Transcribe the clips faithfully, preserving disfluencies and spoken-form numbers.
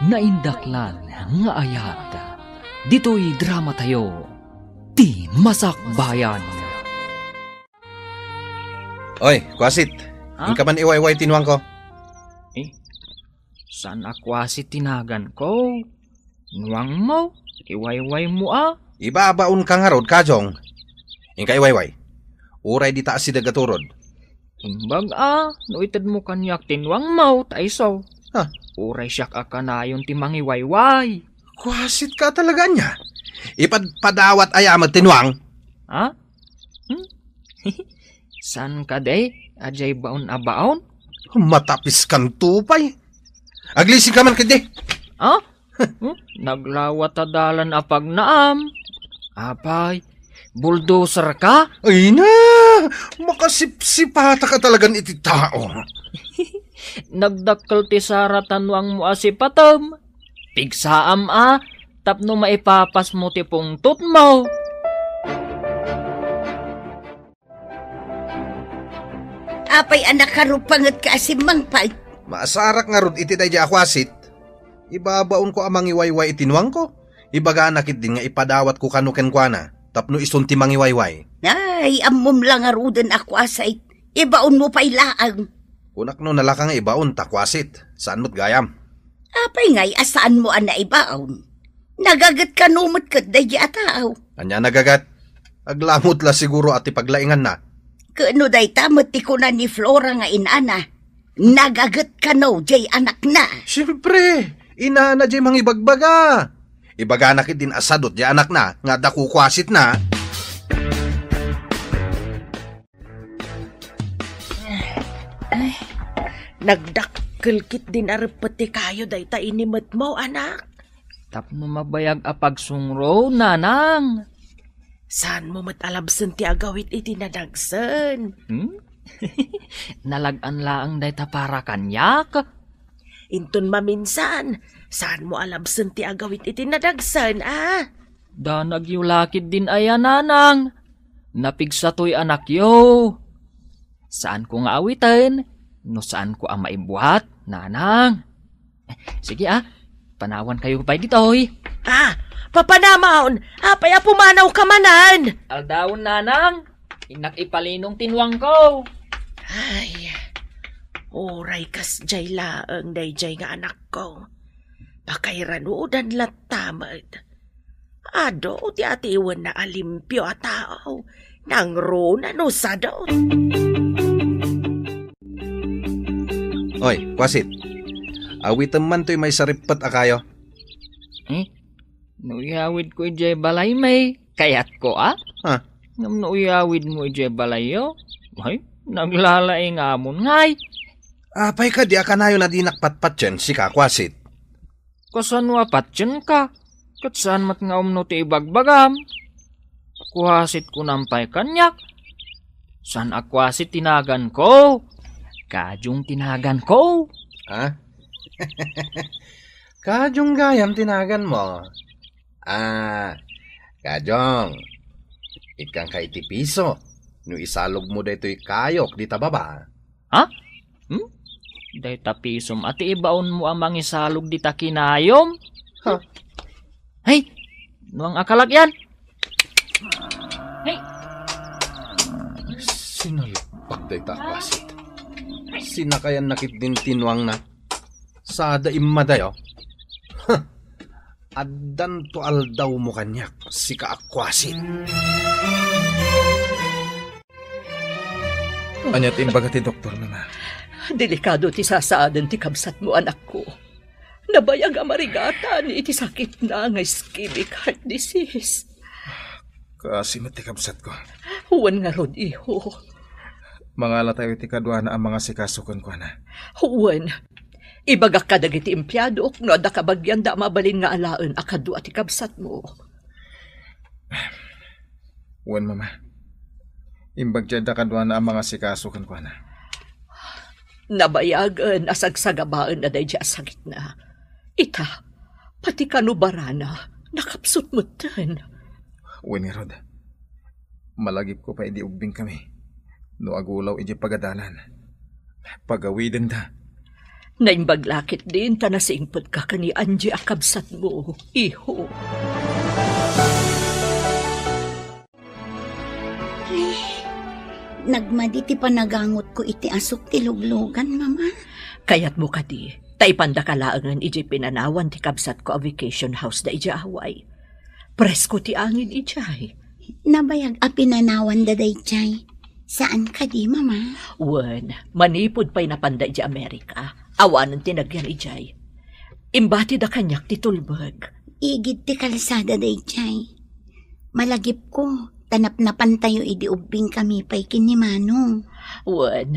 Naindaklan nga ayat. Ditoy dramatayo, Ti Masakbayan. Oy, Kwasit. Ha? Inka man iwayway ti nuangko. Eh, saan a Kwasit ti naganko? Nuangmo, iwaywaymo a. Ibabaonka ngarud, Kajong. Inka iwayway. Uray dita asideg a turod. Imbag a, no itedmo kaniak ti nuangmo, ta isu. Ha? Uray siak a kanayon ti mangiwayway. Kuasitka talaga ania? Ipadpadawat aya met ti nuang? Ha? Hmm? Saan kadi? Adiay baon a baon? Matapiskanto pay. Aglisinka man kadi. Ha? Hmm? Naglawa ta dalan a pagnaam. Apay, bulldozer ka? Ay na! Makasipsipata ka talagan iti tao. Nagdakkel ti sara ta nuangmo a sipatem. Pigsaam a, tapno maipapasmo ti pungtotmo. Apay a nakarupangetka a simmangpet? Maasarak ngarud iti daydiay a Kuasit. Ibabaonko a mangiwayway iti nuangko. Ibagana ketdin nga ipadawatko kano kenkuana tapno isun ti mangiwayway. Ay, ammom la ngaruden a Kuasit. Ibaonmo pay laeng. Kunak no nalaka nga ibaon ta Kuasit. Saan met gayam? Apay ngay a saanmo a naibaon? Nagaget kano met ket daydi a tao? Ania nagaget? Aglamut la siguro a ti paglainganna. Ket no dayta met ti kuna ni Flora nga inana, nagaget kano jay anakna? Siempre, inana jay mangibagbaga. Ibagana ketdin a sadut jay anakna nga adda kukuasitna. Ay, nagdakkel ketdin a reppet ti kayo dayta inimetmo, anak. Tapno mabayag a pagsungro, nanang. Saanmo met a labsen ti agawid iti nadagsen? Hmm? Nalag-an laeng dayta para kaniak. Inton maminsan, saanmo a labsen ti agawid iti nadagsen, a? Danagyo la ketdin aya, nanang. Napigsa toy anakyo. Saanko nga awiten no saanko a maibuat, nanang. Sige a, panawankayo pay ditoy. A, papanamon, apay a pumanawka manen? Aldawen, nanang. Innak ipalinong ti nuangko. Ay, uray kasdiay laeng daydiay nga anakko. Pakairanudan latta met. Adu ti atiwenna a limpio a tao. Nangruna no sadut. Oy, Kuasit. Awitem man toy maisarippet a kayo. Eh? No iyawidko idiay balay, may kayatko a? Ha? Ngem no iyawidmo idiay balayyo, ay, naglalaing amon ngay. Apay kadi a kanayon a dinak patpatien, sika, Kuasit? Kasano a patienka? Ket saan met nga umno ti ibagbagam? Kuasit kunam pay kaniak. Saan a Kuasit ti naganko? Kajong ti naganko. Ha? Kajong gayam ti naganmo. Ah, Kajong, ikkanka iti piso no isalogmo daytoy kayok dita baba. Ha? Hmm? Dayta pisom a ti ibaonmo a mangisalog dita kinayom? Ha? Hey, nuang a kalakyan. Hey. Sinalpak dayta a Kuasit. Sinakayanna ketdin ti nuangna. Sada immadayo. Huh. Addanto aldawmo kaniak, sika a Kuasit. Ania ti imbaga ti doktor, Mama? Delikado ti sasaaden ti kabsatmo, anakko. Nabayag a marigatan iti sakitna nga ischemic heart disease. Kaasi met ti kabsatko. Wen ngarud, iho. Mangalatayo iti kaduana a mangasikaso kenkuana. Wen. Ibagak kadagiti empleadok no adda kabagianda a mabalin nga alaen a kadua ti kabsatmo. Wen, Mama. Imbag ti adda kaduana a mangasikaso kenkuana. Nabayagen a sagsagabaenna daydiay a sakitna. Ita, pati kano barana, nakapsut metten. Wen ngarud, malagipko pay idi ubbingkami no agulaw idiay pagadalan. Pagawidenda. Naimbag la ketdin ta nasingpetka ken ni Angie a kabsatmo, iho. Ay, nagmadi ti panagangotko iti asuk ti luglugan, Mama. Kayatmo kadi, ta ipandaka laengen idiay pinanawan ti kabsatko a vacation house da idiay Hawaii. Presko ti angin idiay. Nabayag a pinanawanda daydiay. Saan kadi, Mama? Wen, manipud pay napanda idiay Amerika, awanen ti nagyan idiay. Imbatida kaniak ti tulbek. Igid ti kalsada daydiay. Malagipko, ta napnapantayo idi ubbingkami pay ken ni Manong. Wen,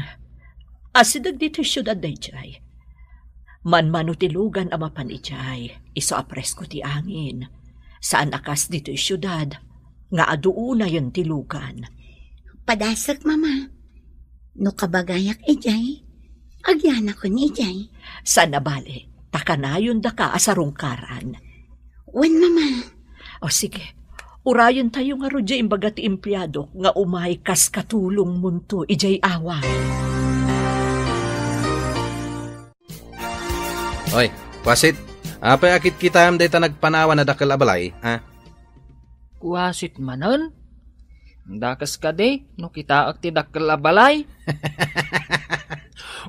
asideg ditoy siudad daydiay. Manmano ti lugan a mapan idiay, isu a presko ti angin. Saan a kas ditoy siudad, nga adu unayen ti lugan. Padasek, Mama. No kabagayak idiay, agyanakon idiay. Saan a bale, ta kanayondaka a sarungkaran. Wen, Mama. O sige, urayentayo ngarud diay imbaga ti empleadok nga umay kas katulongmonto idiay awa. Oy, kuasit, apay a kitkitaem dayta nagpanawan a dakkel a balay, ha? Kuasit manen? Dakes kadi no kitaek ti dakkel a balay?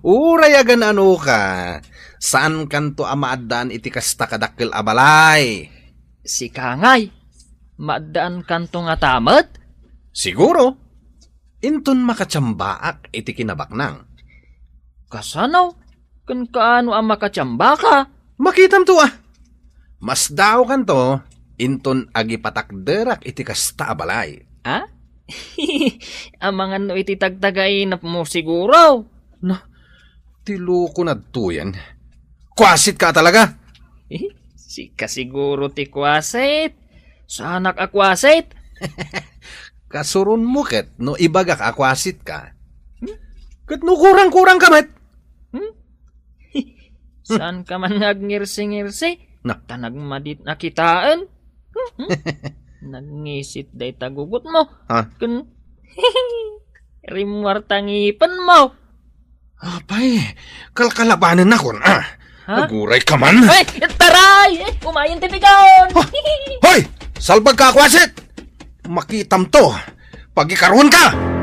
Uray agan-anoka, saankanto a maaddaan iti kasta kadakkel a balay. Sika ngay, maaddaankanto ngata met? Siguro. Inton makatiambaak iti kinabaknang. Kasano? Ken kaano a makatiambaka? Makitamto a. Masdaokanto, inton agipatakderak iti kasta a balay. Ha? Amangan no iti tagtagainepmo siguro. Na, ti loko nadtoyen. Kuasitka talaga? Sika siguro ti kuasit. Saanak a kuasit. Kasuronmo ket no ibagak a kuasitka. Hmm? Ket no kurang-kurangka met? Hmm? Saanka man nga agngirsi-ngirsi? Na. Ta nagmadit a kitaen. Hmm? Nagngisit dayta gugotmo. Ha? Ken rimmuar ta ngipenmo. Apay, kalkalabanennakon, a. Ha? Agurayka man. Ay, taray! Eh, umayen ti bigon! Ha? Hoy! Salbagka a kuasit! Makitamto! Pagikaruenka!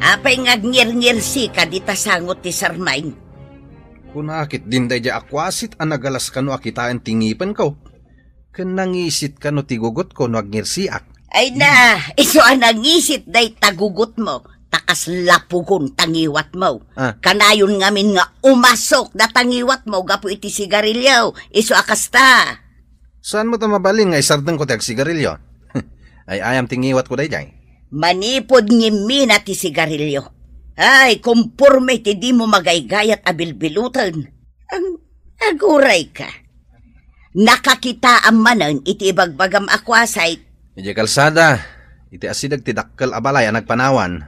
Apay nga agngirngirsika dita sangot ti sarmaing? Kuna ketdin daydiay a kuasit a nagalas kano a kitaen ti ngipenko. Ken nangisit kano ti gugotko no agnirsiak. Ay na, isu a nangisit dayta gugotmo, ta kasla pugon ta ngiwatmo. Ah. Kanayon ngamin nga umasok data ngiwatmo gapu iti sigarilio, isu a kasta. Saanmo ta mabalin nga isardengko ti agsigarilio? Ay, ayam ti ngiwatko daydiay. Manipud ngimmina ti sigarilio. Ay, kumporme ti dimo magaygayat a bilbiloten. Ang agurayka. Nakakitaam manen iti ibagbagam a kuasit. Idiay kalsada, iti asideg ti dakkel a balay a nagpanawan.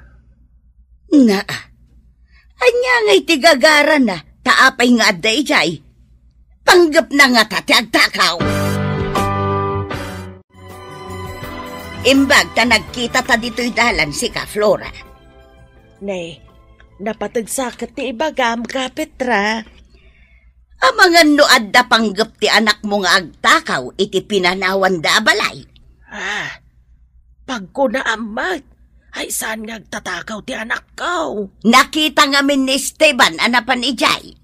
Na, ania ngay ti gagarana, ta apay nga adda idiay? Panggepna ngata ti agtakaw. Imbag ta nagkitata ditoy dalan sika, Flora. Ne, napateg sa ket ti ibagam, Ka Petra. Amangan no adda panggep ti anakmo nga agtakaw iti pinanawanda a balay? Ah, pagkunaam met, ay saan nga agtatakaw ti anakko? Nakita ngamin ni Esteban a napan idiay.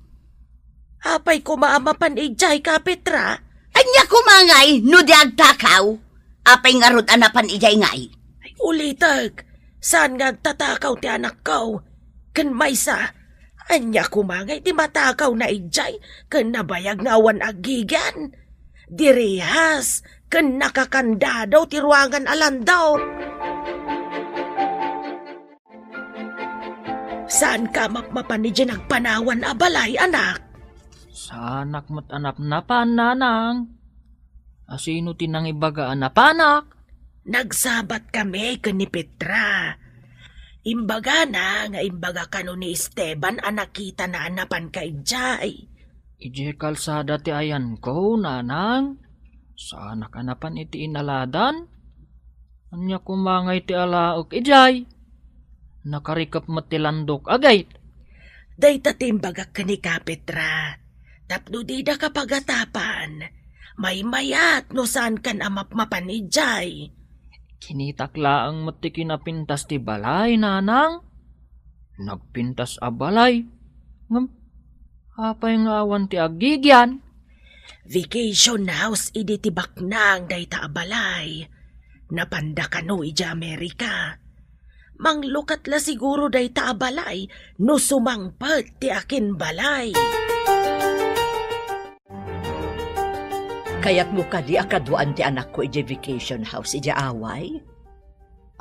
Apay koma a mapan idiay, Ka Petra? Ania koma ngay no di agtakaw? Apay ngarud a napan idiay ngay? Ay, ulitek, saan nga agtatakaw ti anakko? Ken maysa, ania koma ngay ti matakawna idiay ken nabayag nga awan aggigyan? Dirihas ken nakakandado ti ruangan a landok. Saanka a mapmapan idiay nagpanawan a balay, anak? Saanak met a napnapan, nanang. Asino ti nangibaga a napanak? Nagsabat kami ken ni Petra. Imbagana nga imbaga kano ni Esteban a nakitana a napanka idiay. Idiay kalsada ti ayanko, nanang. Saanak a napan iti inaladan. Ania koma ngay ti alaek idiay? Nakarikep met ti landok a gate. Dayta ti imbagak ken ni Kapetra. Tapno didaka pagatapan, maymayat no saankan a mapmapan idiay. Kinitak laeng met ti kinapintas ti balay, nanang. Nagpintas a balay. Ngem, apay nga awan ti agigian? Vacation house idi ti baknang dayta a balay. Napanda kano idiay Amerika. Manglukat la siguro dayta a balay no sumangpet ti akinbalay. Kayatmo kadi a kaduaan ti anakko idiay vacation house idiay Hawaii?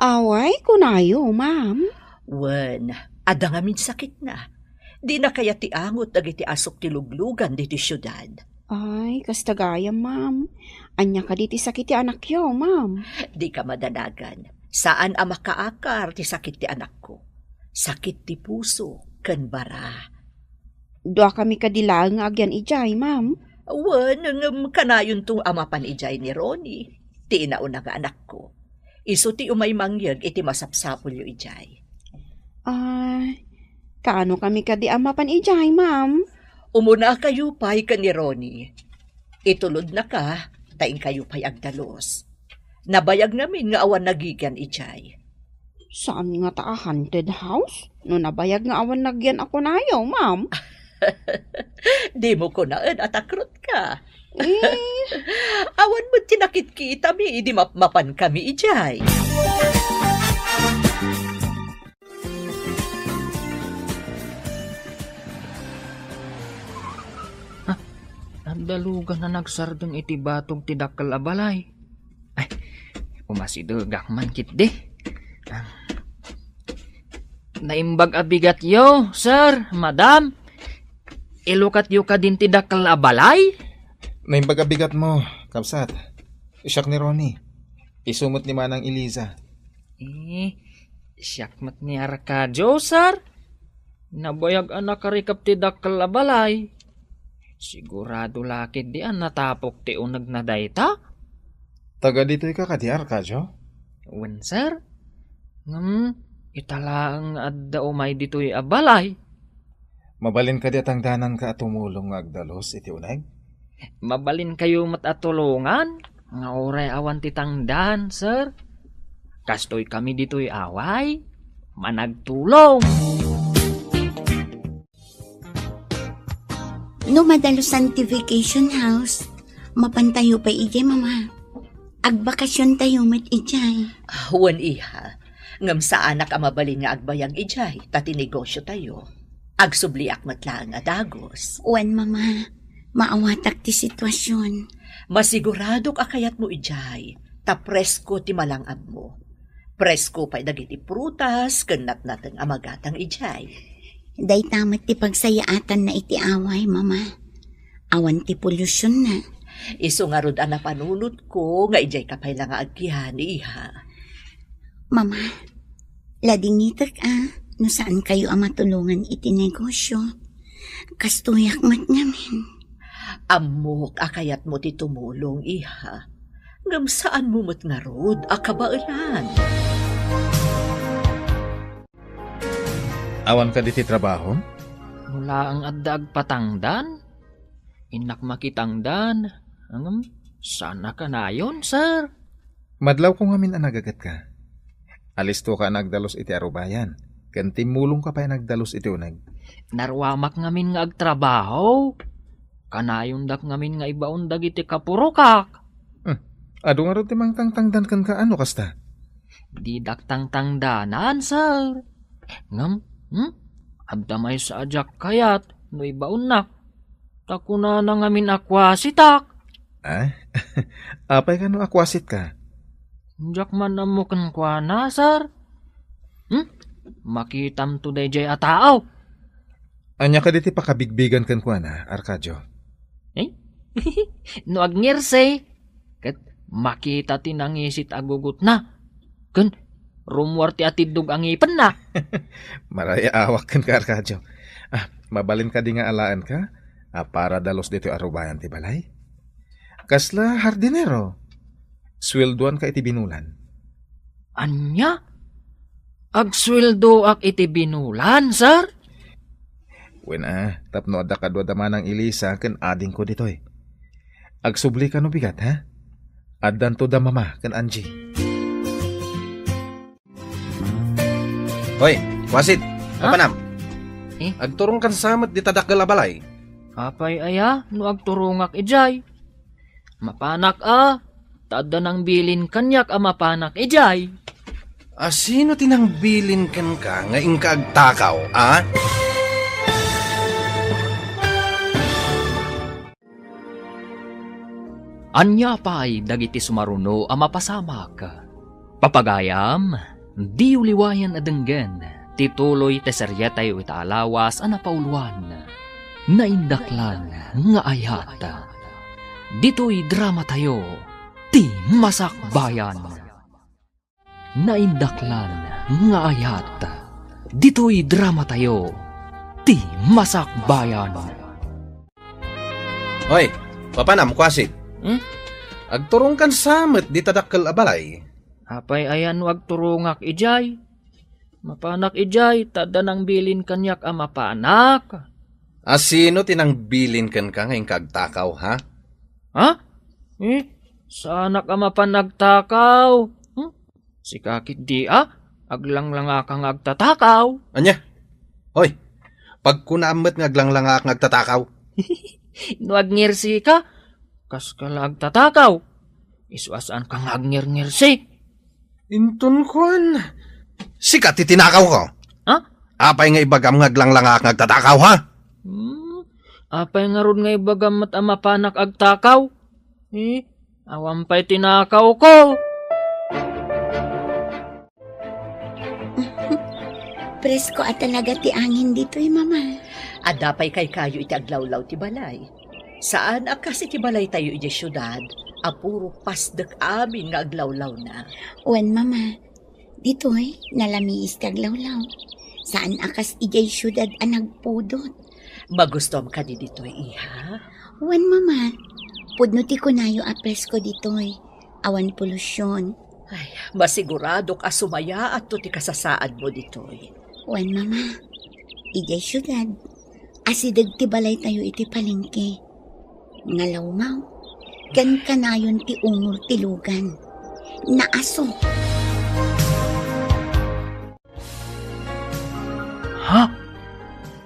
Hawaii, kunayo, ma'am? Wen, adda ngamin sakitna. Dina kayat ti angot dagiti asuk ti luglugan ditoy siudad. Ay, kasta gayam, ma'am. Ania kadi ti sakit ti anakyo, ma'am? Dika madanagan. Saan a makaakar ti sakit ti anakko. Sakit ti puso ken bara. Duakami kadi laeng nga agyan idiay, ma'am. Wen, ngem kanayonto a mapan idiay ni Ronnie, ti inauna nga anakko. Isu ti umay mangyeg iti masapsapulyo idiay. Ah, kaano kami kadi a mapan idiay, ma'am? Umunakayo pay ken ni Ronnie. Itulodnaka, ta inkayo pay agdalus. Nabayag ngamin nga awan nagigian idiay. Saan ngata a haunted house? No nabayag nga awan nagyan a kunayo, ma'am. Dimo kunaen a takrutka. Eh. Awan met ti nakitkitami idi mapmapan kami idiay. Ah, adda lugan a nagsardeng iti batog ti dakkel a balay. Ay, umasidegak man ketdi. Naimbag a bigatyo, sir, madam. Ilukatyo kadin ti dakkel a balay? Naimbag a bigatmo, kabsat. Siak ni Ronnie. Isu met ni Manang Eliza. Eh, siak met ni Arcadio, sir. Nabayag a nakarikep ti dakkel a balay. Sigurado la ketdi a natapok ti unegna dayta? Taga ditoy ka kadi, Arcadio? Wen, sir. Ngem, ita laeng nga adda umay ditoy a balay. Mabalin kadi a tangdananka a tumulong nga agdalus iti uneg? Mabalinkayo met a tulongan nga uray awan ti tangdan, sir. Kastoy kami ditoy Hawaii, managtulong. No madalusan ti vacation house, mapantayo pay idiay, Mama. Agbakasiontayo met idiay. Ah, wen, iha. Ngem saanak a mabalin nga agbayag idiay, ta ti negosiotayo. Agsubliak met laeng a dagus. Wen, Mama. Maawatak ti situasion. Masiguradok a kayatmo idiay, ta presko ti malang-abmo. Presko pay dagiti prutas ken natnateng a magatang idiay. Dayta met ti pagsayaatanna iti Hawaii, Mama. Awan ti polusyon na. Isu ngarud a napanunotko nga idiay ka pay la nga agyan, iha. Mama, ladingitek a no saan kayo a matulongan iti negosyo. Kastoyak met ngamin. Ammok a kayatmo ti tumulong, iha. Ngem saanmo met ngarud a kabaelan. Awan kadi ti trabaho? No laeng adda agpatangdan, innak makitangdan. Ngem, saan a kanayon, sir? Madlawko ngamin a nagagetka. Alistoka a nagdalus iti arubayan, ken timmulongka pay a nagdalus iti uneg. Naruamak ngamin nga agtrabaho. Kanayondak ngamin nga ibaon dagiti kapurokak. Hmm. Adu ngarud ti mangtangtangdan kenka a no kasta? Didak tangtangdanan, sir. Ngem, hmm? Adda maysa a diak kayat no ibaonnak. Ta kunana ngamin a kuasitak. Ah? Apay kano a kuasitka? Diak man ammo kenkuana, sir. Hmm? Makitamto daydiay a tao. Ania kadi ti pakabigbigan kenkuana, Arcadio? Eh? No agngirsi, ket makita ti nangisit a gugotna. Ken rummuar ti atiddog a ngipenna. Marayaawak kenka, Arcadio. Ah, mabalin kadi nga alaenka a para dalus ditoy arubayan ti balay? Kasla hardinero. Sueldoanka iti binulan. Ania? Agsueldoak iti binulan, sir? Wen a, tapno adda kaduada Manang Elisa ken adingko ditoy. Agsubli kano bigat, ha? Addanto da Mama ken Angie. Hoy, Kuasit, Ha? Papanam. Eh? Agturongkan sa met dita dakkel a balay. Apay aya no agturongak idiay? Mapanak a, ta adda nangbilin kaniak a mapanak idiay. A, sino ti nangbilin kenka nga inka agtakaw, a? Ania pay dagiti sumaruno a mapasamak? Papagayam, diyo liwayan a denggen ti tuloy ti serietayo ita a lawas a napauloan, Naindaklan nga Ayat. Ditoy dramatayo, ti Masakbayan. Naindaklan nga Ayat. Ditoy dramatayo, ti Masakbayan. Hoy, Papanam, Kuasit. Hmm? Agturongkan sa met dita dakkel a balay. Apay aya no agturongak idiay? Mapanak idiay, ta adda nangbilin kaniak a mapanak. A, sino ti nangbilin kenka nga inka agtakaw, ha? Ha? Eh, saanak a mapan agtakaw. Hmm? Sika ketdi a, aglanglangaka nga agtatakaw. Ania? Hoy, pagkunaam met nga aglanglangak nga agtatakaw. No agngirsi ka, kaska la agtatakaw. Isu a saanka nga agngirngirsi. Inton kuan, sika ti tinakawko. Ha? Apay nga ibagam nga aglanglangak nga agtatakaw, ha? Hmm? Apay ngarud nga ibagam met a mapanak agtakaw? Eh, awan pay tinakawko. Presko a talaga ti angin ditoy, Mama. Adda pay kaykayo iti aglawlaw ti balay. Saan a kas iti balaytayo idiay siudad a puro pasdek amin nga aglawlawna. Wen, Mama, ditoy nalamiis ti aglawlaw. Saan a kas idiay siudad a nagpudot. Magustuam kadi ditoy, iha? Wen, Mama, pudno ti kunayo a presko ditoy. Awan polusyon. Ay, masiguradok a sumayaatto ti kasasaadmo ditoy. Wen, Mama, idiay siudad, asideg ti balaytayo iti palengke. Ngalawmaw, ken kanayon ti umor ti lugan. Naaso. Ha?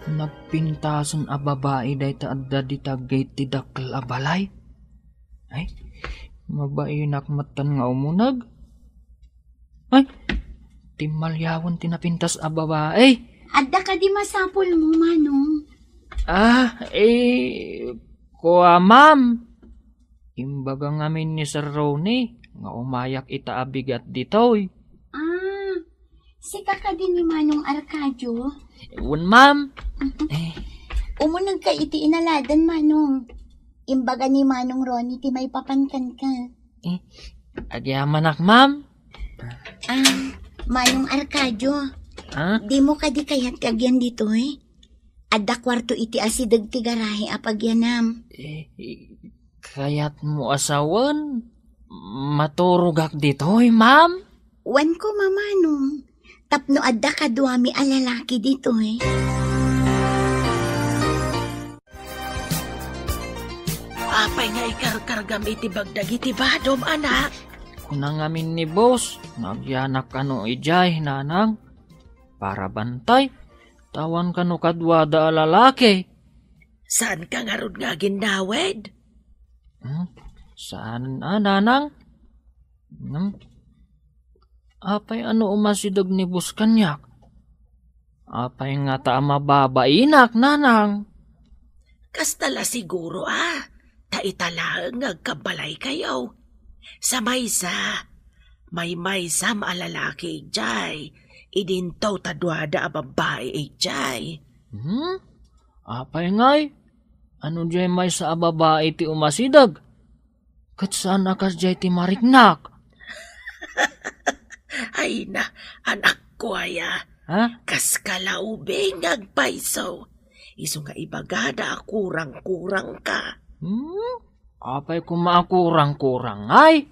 Nagpintasen a babai dayta adda dita gate ti dakkel a balay? Ay, mabainak metten nga umuneg. Ay, timmaliawen ti napintas a babai. Adda kadi masapulmo, Manong? Ah, eh, kua, ma'am. Imbaga ngamin ni Sir Ronnie nga umayak ita a bigat ditoy. Ah, sika kadi ni Manong Arcadio? Wen, ma'am. Eh. Umunegka iti inaladan, Manong. Imbaga ni Manong Ronnie ti maipapan kenka. Eh, agyamanak, ma'am. Ah, Manong Arcadio. Ah? Dimo kadi kayat ti agyan ditoy? Adda kuarto iti asideg ti garahe a pagyanam. Eh, kayatmo a sawen, maturogak ditoy, ma'am? Wen ko, Manong, tapno adda kaduami a lalaki ditoy. Apay nga ikarkargam iti bag dagiti badom, anak? Kuna ngamin ni boss, nga agyanak kano idiay, nanang. Para bantay, ta awan kano kaduada a lalaki. Saanka ngarud nga aginnawed? Hmm? Saan a, nanang? Hmm? Apay a no umasideg ni boss kaniak? Apay ngata a mababainak, nanang? Kasta la siguro a, ta ita laeng nga agkabbalaykayo. Sa maysa, maymaysam a lalaki idiay, idinto ta duada a babbai idiay. Hmm? Apay ngay? Ano diay maysa a babai ti umasideg? Ket saan a kasdiay ti mariknak? Ay na, anakko aya. Ha? Kas kalaubing nga agpayso. Isu nga ibagada a kurang-kurangka. Hmm? Apay koma a kurang-kurang, ay?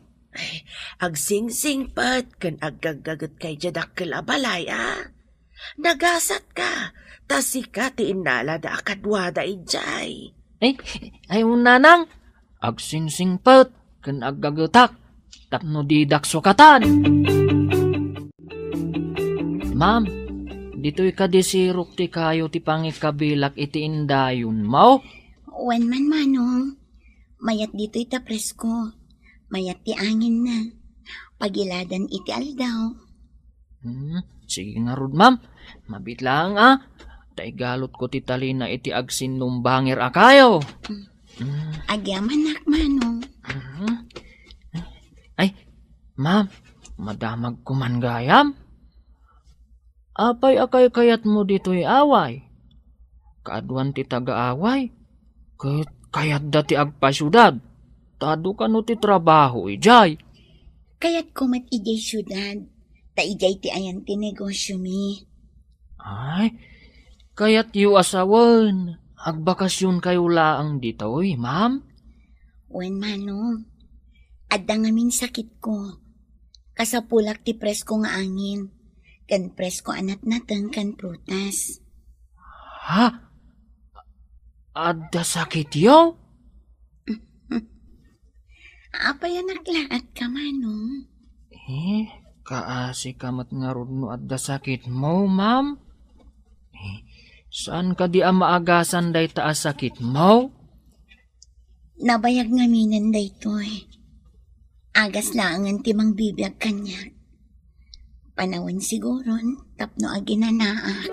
Agsingsingpet ken aggaggagetka idiay dakkel a balay, a? Nagasatka, ta sika ti innalada a kaduada idiay. Ay, ay, nanang, agsingsingpet ken aggagetak tapno didak sukatan. Ma'am, ditoy kadi sirok ti kayo ti pangikabilak iti indayonmo? Wen man, Manong. Mayat ditoy ta presko. Mayat ti anginna. Pagiladan iti aldaw. Hmm, sige ngarud, ma'am. Mabiit laeng, a. Ta igalutko ti talina iti agsinnumbanger a kayo. Mm. Mm. Agyamanak, Manong. Mhm. Ay, ma'am, madamagko man gayam. Apay a kaykayatmo ditoy Away? Kaaduan ti taga-Away, ket kayatda ti agpasiudad. Ta adu kano ti trabaho idiay. Kayatko met idiay siudad, ta idiay ti ayan ti negosiomi. Ay, kayatyo a sawen, agbakasionkayo laeng ditoy, ma'am? Wen, Manong. Adda ngamin sakitko. Kasapulak ti presko nga angin, ken presko a natnateng ken prutas. Ha? Adda sakityo? Apay a naklaat ka, Manong? Eh, kaasi ka met ngarud no adda sakitmo, ma'am? Eh, saan kadi a maagasan dayta a sakitmo? Nabayag ngaminen daytoy. Agas laengen ti mangbibiag kaniak. Panawen siguron tapno aginanaak.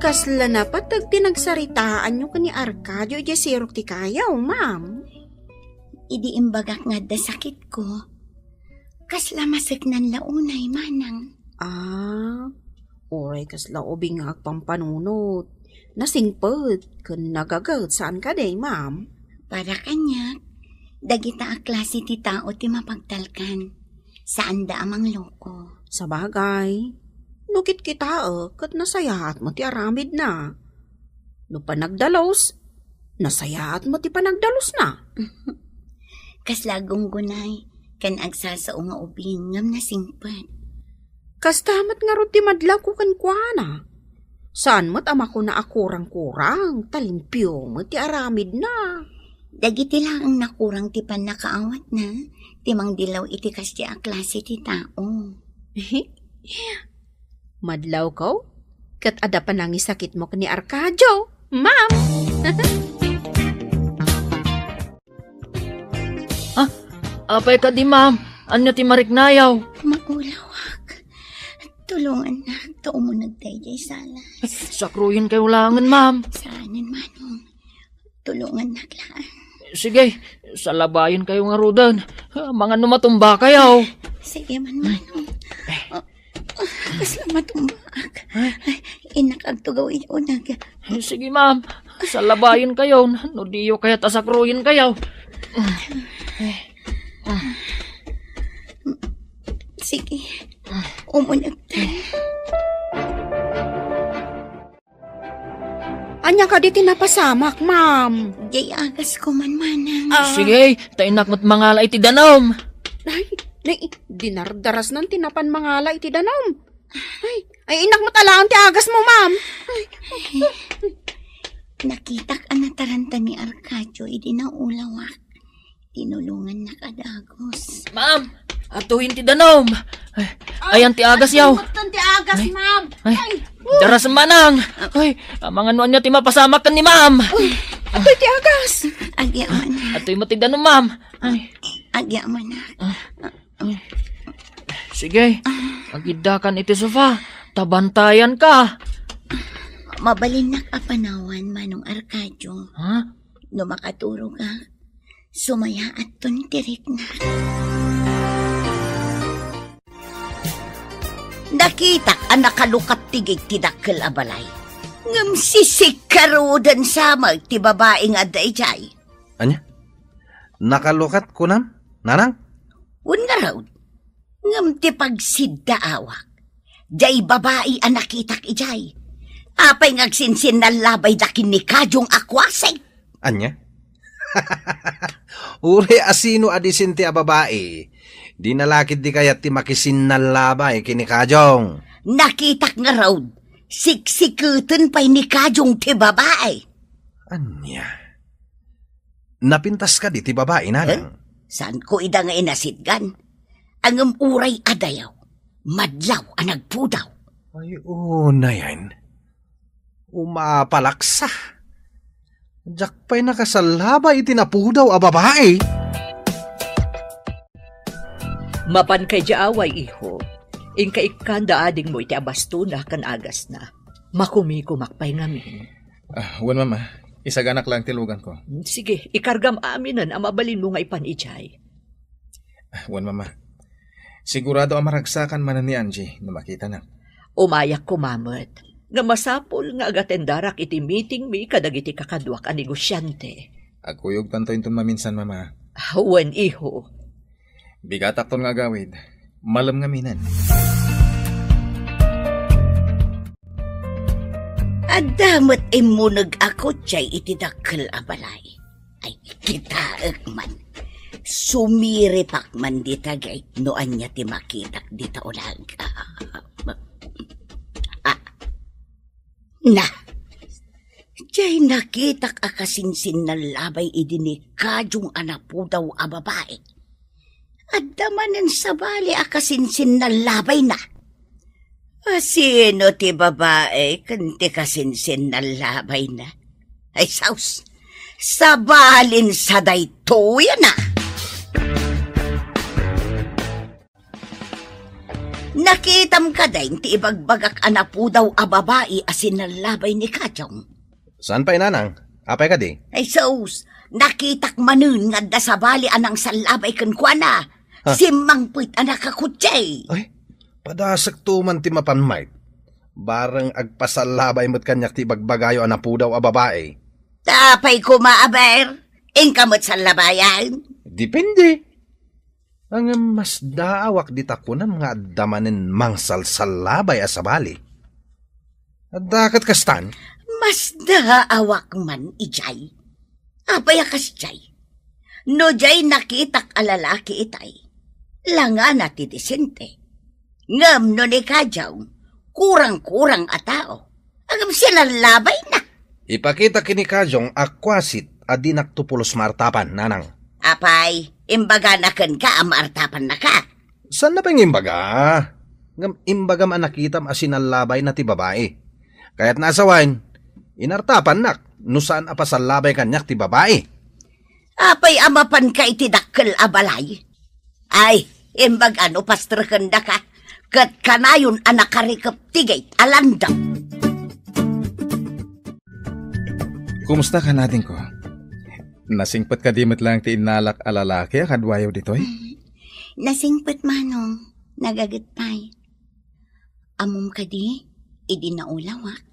Kasla napateg ti nagsaritaanyo ken ni Arcadio idiay sirok ti kayo, ma'am? Idi imbagak nga adda sakitko, kasla maseknan la unay, manang. Ah, uray kasla ubing nga agpampanunot. Nasingpet ken nagaget, saan kadi, ma'am? Para kaniak, dagita a klase ti tao ti mapagtalkan. Saanda a mangloko. Sabagay, no kitkitaek, ket nasayaat met ti aramidna. No panagdalus, nasayaat met ti panagdalusna. Kasla gunggunay, ken agsasao nga ubing ngem nasingpet. Kasta met ngarud ti madlawko kenkuana. Saan met a makuna a kurang-kurang, ta limpio met ti aramidna. Dagiti laeng nakurang ti pannakaawatna, ti mangdilaw iti kasdiay a klase ti tao. Madlawko, ket adda panangisakitmo ken ni Arcadio, ma'am. Ah, apay kadi, ma'am? Ania ti mariknayo? Maulawak. Tulongannak, ta umuneg daydiay salas. Sakruyenkayo laengen, ma'am. Saanen, manong. Tulongannak laeng. Sige, salabayenkayo ngaruden. Amangan no matumbakayo. Sige man, manong. Ah, ah, kasla matumbaak. Ay, innak agtugaw iti uneg. Sige, ma'am. Salabayenkayo no diyo kayat a sakruyenkayo. Sige. Umunegtan. Ania kadi ti napasamak, ma'am? Diay agas ko man, manang. Ah. Sige, ta innak met mangala iti danum. Ay, nay, dinardarasnan ti napan mangala iti danum. Ay, ay, innak met alaen ti agas mo, ma'am. Ay. Nakitak a nataranta ni Arcadio idi naulawak. Tinulongannak a dagus. Ma'am, atuyen ti danum. Ay, ayan ti agas yaw. Atuyen ti agas, ma'am. Ay, daras manang. Ay, amangan no ania ti mapasamak ken ni ma'am. Atuy ti agas. Agyaman. Atuy met ti danum, ma'am. Ay. Agyaman. Sige, agiddakan iti sofa. Tabantayan ka. Mabalinnak a panawan, Manong Arcadio. Ha? No makaturogak, sumayaatton ti riknak. Nakitak a nakalukat ti gate ti dakkel a balay. Ngem sisik garuden sa met ti babai nga adda idiay. Ania? Nakalukat kunam, nanang? Wen ngarud. Ngem ti pagsiddaawak, diay babai a nakitak idiay. Apay nga agsinsinnal labay da ken ni Kadiong a kuasig? Ania? Uray asino a disente a babai, dina la ketdi kayat ti makisinnallabay ken ni Kajong. Nakitak ngarud, siksiketen pay ni Kajong ti babai. Ania? Napintas kadi ti babai, nanang? Eh? Saanko ida nga inasitgan? Ngem uray adayo, madlaw a nagpudaw. Ay, unayen. Umapalaksa. Diak pay nakasallabay iti napudaw a babai. Mapanka idiay away, iho. Inka ikkanda adingmo iti abastona ken agasna. Makumikumak pay ngamin. Ah, wen, Mama. Isaganak lang ti luganko. Sige, ikargam aminen a mabalinmo nga ipan idiay. Ah, wen, Mama. Sigurado a maragsakan manen ni Angie no makitanak. Umayak koma met. Nga masapul nga agatendarak iti meetingmi kadagiti kakaduak a negosiante. Agkuyogtanto inton maminsan, Mama. Ah, wen, iho. Bigatakton nga agawid. Malem ngaminen. Adda met immuneg a kotse iti dakkel a balay. Ay, kitaek man. Sumiripak man dita gayam no ania ti makitak dita ulag. Ah, ah, na. Diay nakitak a kasinsinnallabay idi ni Kajong a napudaw a babai. Adda manen sabali a kasinsinnallabay na. Asino ti babai ken ti kasinsinnallabay na? Ay, saus, sabalin sa daytoy na. Nakitam kadi ti ibagbagak a napudaw a babai a sinallabay ni Kajong? Saan pay, nanang? Apay kadi? Ay, sus, nakitak manen nga adda sabali a nangsallabay kenkuana. Ha? Simmangpet a nakakotse. Ay, padasekto man ti mapan, Mike. Bareng agpasallabay met kaniak ti ibagbagayo a napudaw a babai. Apay koma, aber, inka met sallabayan? Depende. Ngem masdaawak dita kunam nga adda manen mangsalsallabay a sabali. Adda ket kastan? Masdaawak man idiay. Apay a kasdiay? No diay nakitak a lalaki itay, langana ti disente. Ngem no ni Kajong, kurang-kurang a tao. Ngem sinallabay na. Ipakitak ken ni Kajong a kuasit a dinakto pulos maartapan, nanang. Apay, imbagana kenka a maartapannaka? Saanna pay nga imbaga? Ngem imbagam a nakitam a sinallabay na ti babai. Kayatna a sawen, inartapannak no saan a pasallabay kaniak ti babai. Apay a mapanka iti dakkel a balay? Ay, imbag a no pastrekendaka, ket kanayon a nakarikep ti gate a landam. Kumusta ka, adingko? Nasingpet kadi met laeng ti innalak a lalaki a kaduayo ditoy? Nasingpet, Manong. Nagaget pay. Ammom kadi, idi naulawak,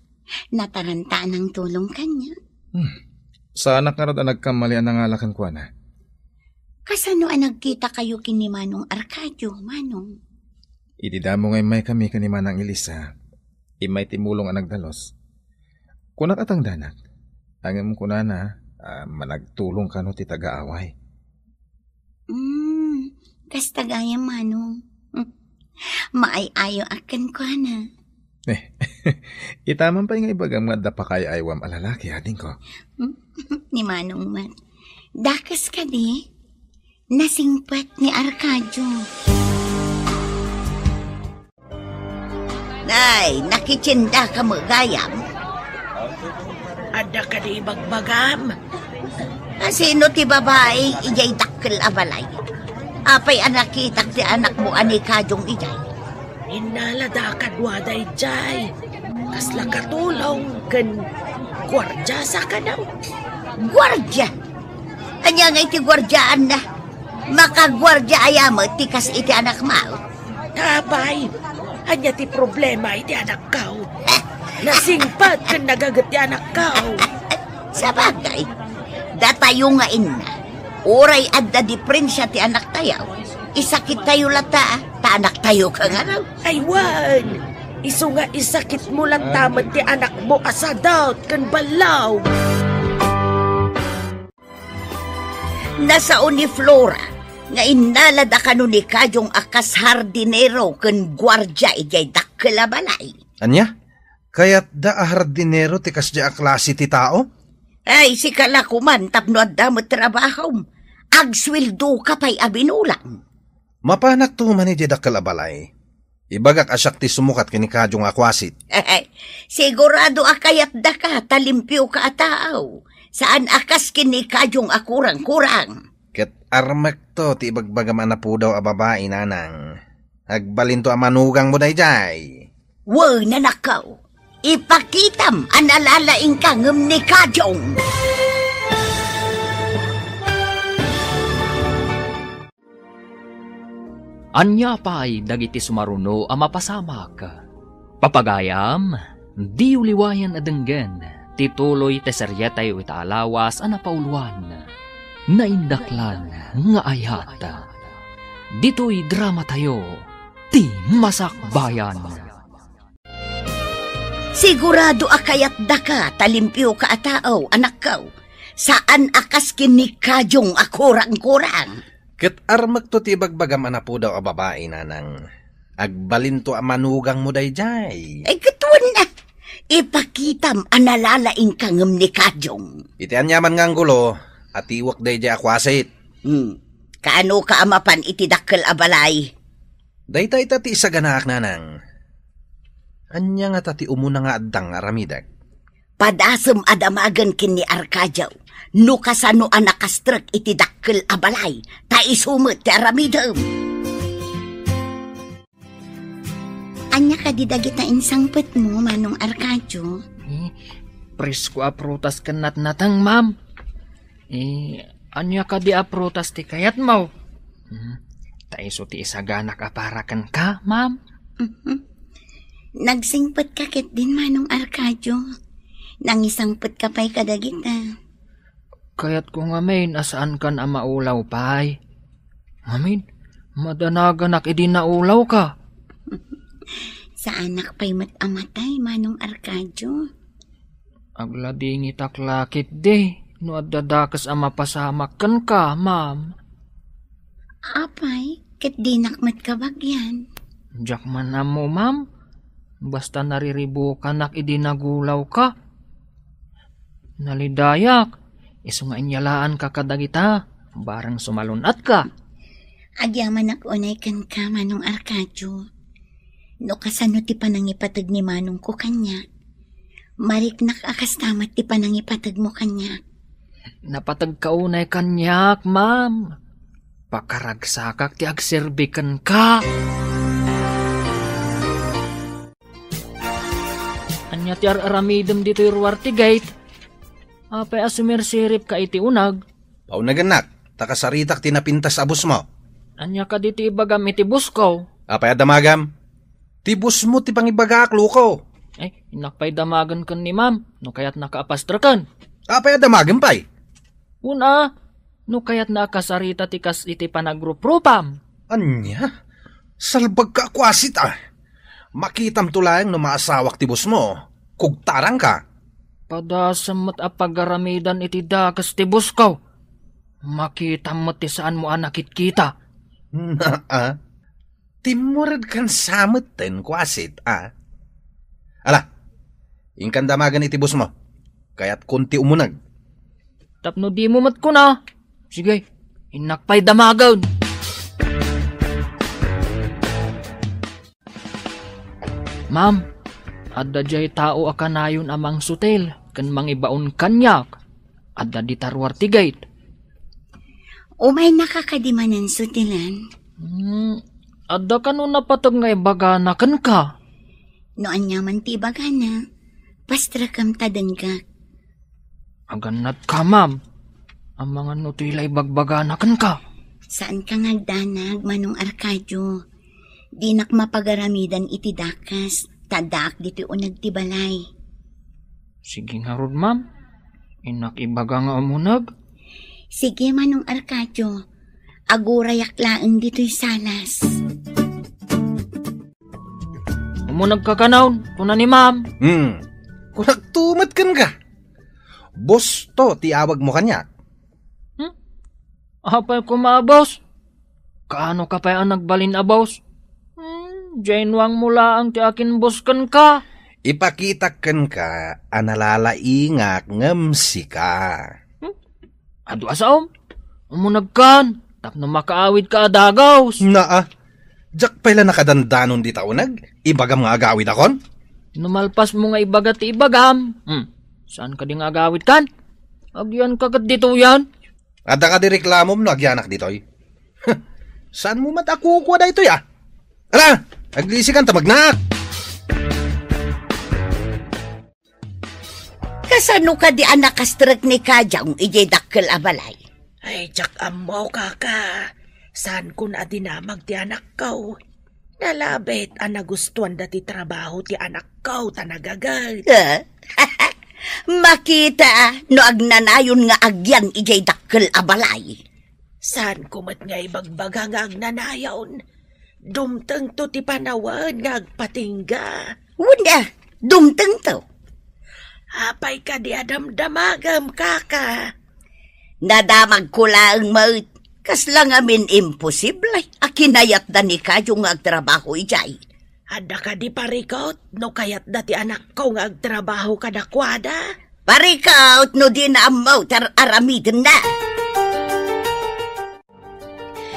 nataranta a nangtulong kaniak. Hmm. Saanak ngarud a nagkammali a nangala kenkuana. Kasano a nagkitakayo ken ni Manong Arcadio, Manong? Idi damo nga immaykami ken ni Manang Elisa, immay ti mulong a nagdalus. Kunak a tangdanak, ngem kunana a managtulong kano ti taga-away. Hmm, kasta gayam, Manong. Maay-ayo a kenkuana. Eh, ita man pay nga ibagam nga adda pakaay-aywam a lalaki, adingko. Ni Manong met. Dakes kadi? Nasingpet ni Arcadio. Nay, nakitiendaka met gayam? Adda kadi ibagbagam? Asino ti babai idiay dakkel a balay? Apay a nakitak ti anakmo a ni Kajong idiay? Innalada kaduada idiay. Kasla katulong ken guardia sa kano. Guardia? Ania nga iti guardiaanna? Makaguardia aya met ti kas iti anakmo? Apay, ania ti problema iti anakko? Nasingpet ken nagaget ti anakko. Sabagay, datayo nga inna, uray adda diprensia ti anaktayo, isakittayo latta, ta anaktayo kano. Ay wen, isu nga isakitmo latta met ti anakmo a sadot ken ballaw. Nasao ni Flora nga innalada kano ni Kajong a kas hardinero ken guardia idiay dakkel a balay. Ania? Kayatda a hardinero ti kasdiay a klase ti tao? Ay, sika la koman tapno adda met trabahom. Agsueldoka pay a binulang. Mapanakto man idiay dakkel a balay. Ibagak a siak ti sumukat ken ni Kajong a kuasit. Sigurado a kayatdaka ta limpioka a tao. Saan a kas ken ni Kajong a kurang-kurang. Ket armekto ti ibagbagam a napudaw a babai, nanang. Agbalinto a manugangmo daydiay. Wen, anakko. Ipakitam a nalalaingka ngem ni Kajong. Ania pay dagiti sumaruno a mapasamak? Papagayam, diyo liwayan a denggen ti tuloy ti serietayo ita a lawas a napauluan, Naindaklan nga Ayat. Ditoy dramatayo, Ti Masakbayan. Sigurado a kayatdaka ta limpioka a tao, anakko. Saan a kas ken ni Kajong a kurang-kurang. Ket armekto ti ibagbagam a napudaw a babai, nanang. Agbalinto a manugangmo daydiay. Ay, ket wen a. Ipakitam a nalalaingka ngem ni Kajong. Iti aniaman nga anggulo, atiwek daydiay a kuasit. Hmm. Kaanoka a mapan iti dakkel a balay? Dayta ita ti isaganaak, nanang. Ania ngata ti umuna nga addang nga aramidek? Padasem a damagen ken ni Arcadio no kasano a nakastrek iti dakkel a balay, ta isu met ti aramidem. Ania kadi dagita insangpetmo, Manong Arcadio? Eh, presko a prutas ken natnateng, ma'am. Eh, ania kadi a prutas ti kayatmo? Hmm, ta isu ti isaganak a para kenka, ma'am. Mhm. Nagsingpetka ketdin, Manong Arcadio. Nangisangpetka pay kadagita. Kayatko ngamin a saankan a maulaw pay. Ngamin, madanaganak idi naulawka. Saanak pay met a matay, Manong Arcadio. Agladingitak la ketdi no adda dakes a mapasamak kenka, ma'am. Apay, ket dinak met kabagian. Diak man ammo, ma'am. Basta nariribukanak idi nagulawka. Nalidayak, isu nga inyalaanka kadagita, bareng sumalun-atka. Agyamanak unay kenka, Manong Arcadio. No kasano ti panangipateg ni manongko kaniak, mariknak a kasta met ti panangipategmo kaniak. Napategka unay kaniak, ma'am. Pakaragsakak ti agserbi kenka. Ania ti ar-aramidem ditoy ruar ti gate? Apay a sumirsiripka iti uneg? Paunegennak, ta kasaritak ti napintas a busmo. Ania kadi ti ibagam iti busko? Apay a damagam? Ti busmo ti pangibagaak, loko. Ay, innak pay damagen ken ni ma'am, no kayatnaka a pastreken. Apay a damagem pay? Una, no kayatna a kasarita ti kas iti panagruprupam. Ania? Salbagka a kuasit a. Makitamto laeng no maasawak ti busmo. Kugtarangka. Padasem met a pagaramidan iti dakes ti busko. Makitam met ti saanmo a nakitkita. Naa. Timmured kan sametten, kuasit, a. Ala, inkan damagen iti busmo. Kayatkon ti umuneg. Tapno dimo met kuna. Sige, innak pay damagen. Ma'am, adda diay tao a kanayon a mangsutil ken mangibaon kaniak. Adda dita ruar ti gate. Umaynaka kadi manen sutilen? Hmm, adda kano napateg nga ibagana kenka? No aniaman ti ibagana, pastrekem ta denggak. Agannatka, ma'am. Amangan no toy la ibagbagana kenka. Saanka nga agdanag, Manong Arcadio. Dinak mapagaramidan iti dakes, ta addaak ditoy uneg ti balay. Sige ngarud, ma'am. Innak ibaga nga umuneg. Sige, Manong Arcadio. Agurayak laeng ditoy salas. Umunegka kanon, kuna ni ma'am. Hmm. Kunakto met kenka. Boss to ti awagmo kaniak. Hmm? Apay koma a boss? Kaano ka pay a nagbalin a boss? Hmm, diay nuangmo laeng ti akin boss kenka. Ipakitak kenka a nalalaingak ngem sika. Hmm? Adu a saom? Umunegkan, tapno makaawidka a dagus. Naa, diak pay la nakadandanon dita uneg, ibagam nga agawidakon? No malpasmo nga ibaga ti ibagam, hmm, saan kadi nga agawidkan? Agyanka ket ditoyen. Adda kadi reklamom no agyanak ditoy? Saanmo met a kukua daytoy, a? Ala, aglisikan ta magnaak. Kasano kadi a nakastrek ni Kajong idiay dakkel a balay? Ay, diak ammo, kaka. Saanko a dinamag ti anakko. Nalabit a nagustuanda ti trabaho ti anakko ta nagaget. Eh? Makita no agnanayon nga agyan idiay dakkel a balay. Saanko met nga ibagbaga nga agnanayon? Dumtengto ti panawen nga agpatingga. Wen a, dumtengto. Apay kadi a damdamagem, kaka? Nadamagko laeng met. Kasla ngamin imposible a kinayatda ni Kayo nga agtrabaho idiay. Adda kadi parikut no kayatda ti anakko nga agtrabaho kadakuada? Parikut no dina ammo ti ar-aramidenna.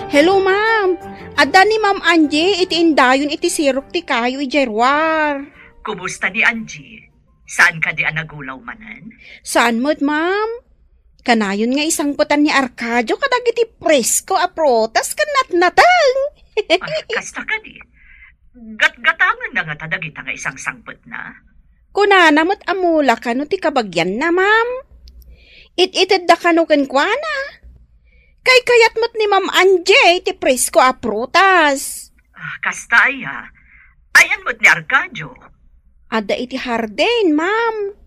Hello, ma'am. Adda ni Ma'am Angie iti indayon iti sirok ti kayo idiay ruar. Kumusta ni Angie? Saan kadi a nagulaw manen? Saan met, ma'am? Kanayon nga isangpetan ni Arcadio kadagiti presko a prutas ken natnateng. Ah, kasta kadi. Gatgatangenna ngata dagita nga isangsangpetna? Kunana met a mula kano ti kabagianna, ma'am. It-itedda kano kenkuana. Kaykayat met ni Ma'am Angie ti presko a prutas. Ah, kasta aya. Ayan met ni Arcadio? Adda iti hardin, ma'am.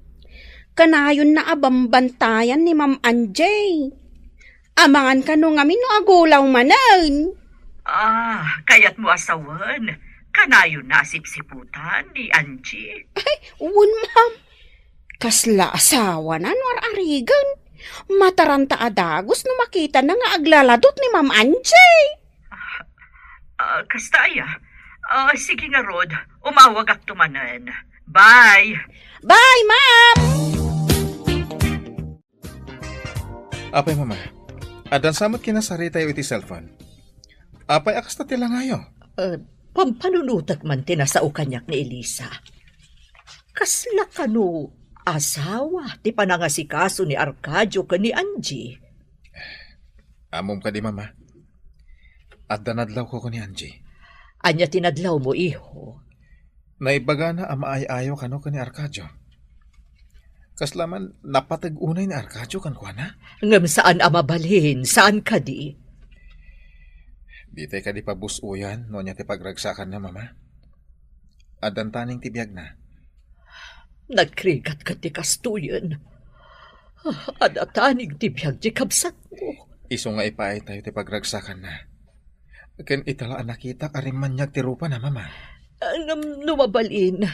Kanayonna a bambantayan ni Ma'am Angie. Amangan kano ngamin no agulaw manen. Ah, kayatmo a sawen. Kanayonna a sipsiputan ni Angie. Ay, wen, ma'am. Kasla asawana no ar-arigen. Mataranta a dagus no makitana nga aglaladut ni Ma'am Angie. Ah, ah, kasta aya. Ah, sige ngarud, umawagakto manen. Bye. Bye, ma'am. Apay, mama, addan sa met kinasaritayo iti cellphone? Apay a kasta ti langayo? Eh, pampanunotek man ti nasao kaniak ni Elisa. Kasla kano asawa ti panangasikaso ni Arcadio ken ni Angie? Ammom kadi, mama? Adda nadlawko ken ni Angie. Ania ti nadlawmo, iho? Naibagana a maay-ayo kano ken ni Arcadio. Kasla man napateg unay ni Arcadio kenkuana? Ngem saan a mabalin, saan kadi? Ditay kadi pabus-oyan no ania ti pagragsakanna, mama. Addan taning ti biagna. Nagrigat ket ti kastoyen. Adda taning ti biag ti kabsatmo. Isu nga ipaaytayo ti pagragsakanna. Ken ita la a nakitak a rimmaniag ti rupana, mama. Ah, ngem no mabalin,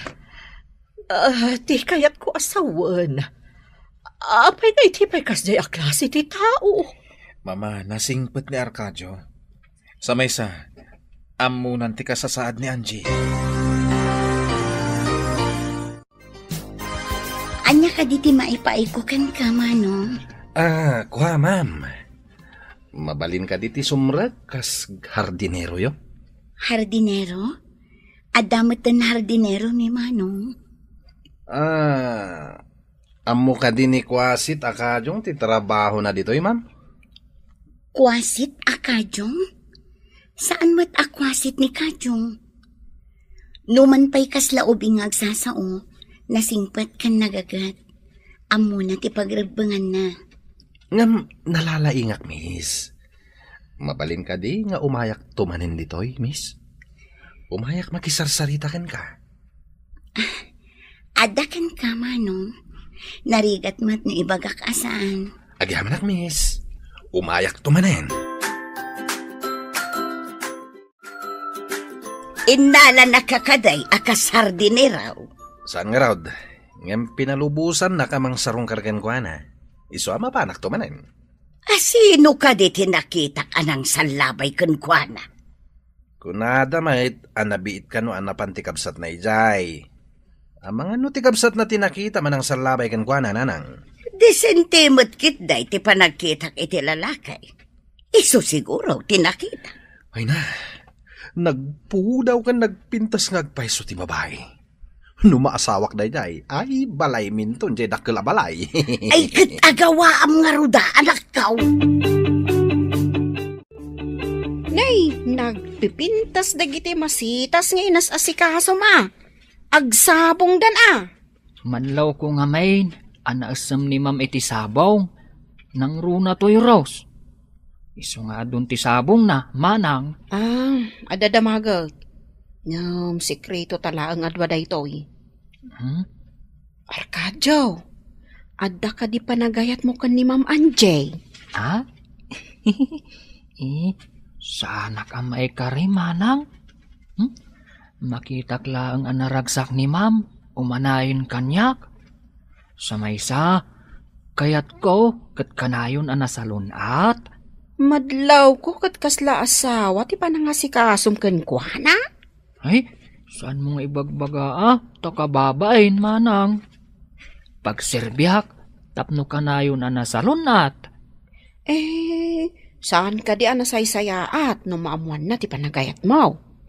ah, ti kayatko a sawen, apay nga iti pay kasdiay a klase ti tao? Mama, nasingpet ni Arcadio. Sa maysa, ammonan ti kasasaad ni Angie. Ania kadi ti maipaayko kenka, Manong? Ah, kua, ma'am. Mabalin kadi ti sumrek kas hardineroyo? Hardinero? Adda metten hardinero ni Manong? Ah, ammo kadi ni Kuasit a Kajong ti trabahona ditoy, ma'am? Kuasit a Kajong? Saan met a kuasit ni Kajong? Numan pay kasla ubing nga agsasao, nasingpet ken nagaget. Ammona ti pagrebbenganna. Ngem nalalaingak, miss. Mabalin kadi nga umayakto manen ditoy, miss? Umayak makisarsarita kenka. Adda kenka, Manong. Narigat met no ibagak a saan. Agyamanak, miss. Umayakto manen. Innala na kakaday a kas hardinero. Saan ngarud? Ngem pinalubosannak a mangsarungkar kenkuana. Isu a mapanakto manen. A sino kadi ti nakitak a nangsallabay kenkuana? Kunada met a nabiit kano a napan ti kabsatna idiay. Amangan no ti kabsatna ti nakita a nangsallabay kenkuana, nanang. Disente met ketdi ti panagkitak iti lalaki. Isu siguro ti nakita. Ay na, nagpudaw ken nagpintas nga agpayso ti babai. No maasawak daydiay, ay, balayminton jay dakkel a balay. Ay, ket agawaam ngarud, anakko. Nay, nagpipintas dagiti masitas nga inas-asikasom a. Agsabongdan a. Manlawko ngamin a naessem ni Ma'am iti sabong. Nangruna toy Rose. Isu nga adun ti sabongna, manang. Ah, adda damaget. Ngem sekreto ta laeng a dua daytoy. Hmm? Arcadio, adda kadi panagayatmo ken ni Ma'am Angie? Ha? Eh, saanak a maikari, manang? Hmm? Makitak laeng a naragsak ni Ma'am, umanayon kaniak. Sa maysa, kayatko ket kanayon a nasalun-at. Madlawko ket kasla asawa ti panangasikasom kenkuana? Ay, saanmo nga ibagbaga a, ta kababain, manang. Pagserbiak tapno kanayon a nasalun-at. Eh, saan kadi a nasaysayaat no maammoanna ti panagayatmo?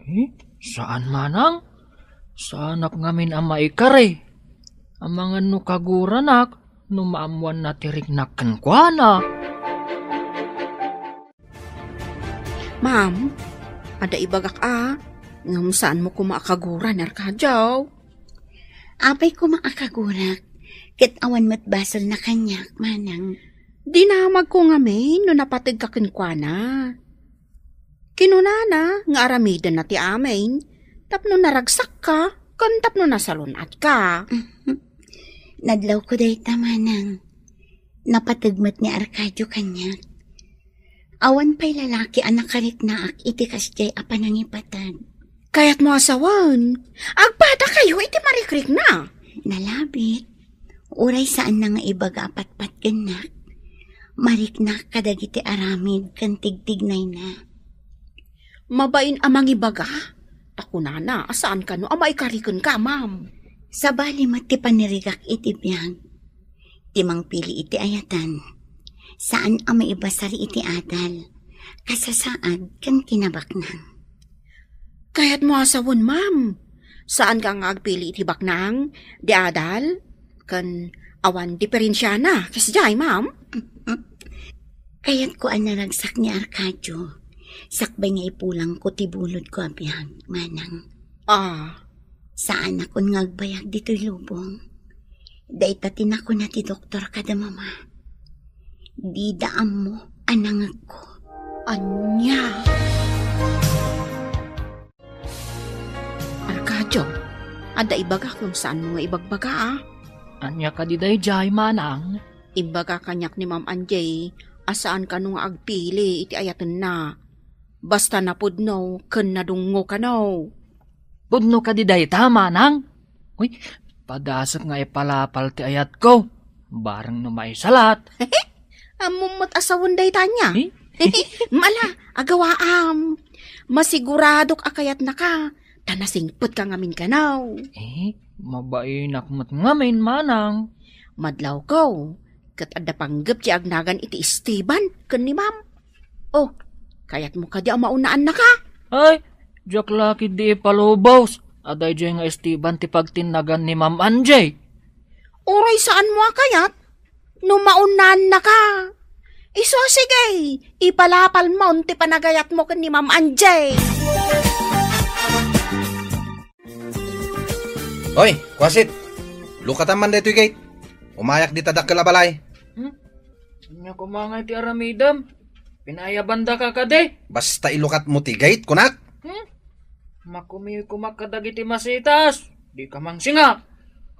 Eh, saan, manang? Saanak ngamin a maikari. Amangan no kaguranak no maammoanna ti riknak kenkuana. Ma'am, adda ibagak a, ngem saanmo koma a kagura ni Arcadio? Apay koma a kagurak, ket awan met basolna kaniak, manang. Dinamagko ngamin no napategka kenkuana. Kinunana nga aramidenna ti amin, tapno naragsakka, ken tapno nasalun-atka. Nadlawko dayta, manang. Napateg met ni Arcadio kaniak. Awan pay lalaki a nakariknaak iti kasdiay a panangipateg. Kayatmo a sawen, agpadakayo iti marikrikna. Nalabit. Uray saanna nga ibaga a patpat kennak, mariknak kadagiti aramid ken tigtignayna. Mabain a mangibaga, ta kunana a saan kano a maikari kenka, ma'am. Sabali met ti panirigak iti biag. Ti mangpili iti ayatan, saan a maibasar iti adal, kasasaad, ken kinabaknang. Kayatmo a sawen, ma'am, saanka nga agpili iti baknang, di adal, ken awan diferensiana, kasdiay, ma'am? Kayatko a naragsak ni Arcadio, sakbay nga ipulangko ti bulodko a biag, manang. Ah. Saanakon nga agbayag ditoy lubong. Dayta ti nakuna ti doktor kada mama. Dida ammo a nangegko. Ania? Arcadio, adda ibagak ngem saanmo nga ibagbaga, a? Ania kadi daydiay, manang? Imbaga kaniak ni Ma'am Angie a saan kano nga agpili iti ayatenna. Basta napudno ken nadungngo kano. Pudno kadi dayta, manang? Uy, padasek nga ipalapal ti ayatko. Bareng no maisalat. Ammom met a sawen dayta ania? Eh? Mala, agawaam. Masiguradok a kayatnaka, ta nasingpetka ngamin kano. Eh, mabainak met ngamin, manang. Madlawko, ket adda panggep ti agnagan iti Esteban ken ni Ma'am. Oh, kayatmo kadi a maunaannaka? Ay, diak la ketdi ipalubos a daydiay nga Esteban ti pagtinnagan ni Ma'am Angie. Uray saanmo a kayat, no maunaannaka. Isu a sige, ipalapalmon ti panagayatmo ken ni Ma'am Angie. Oy, kuasit! Lukatam man daytoy gate. Umayak dita dakkel a balay. Hmm? Ania koma nga iti aramidem? Pinaayabandaka kadi? Basta ilukatmo ti gate, kunak. Hmm? Makumiw koma kadagiti masitas. Dika mangsinga.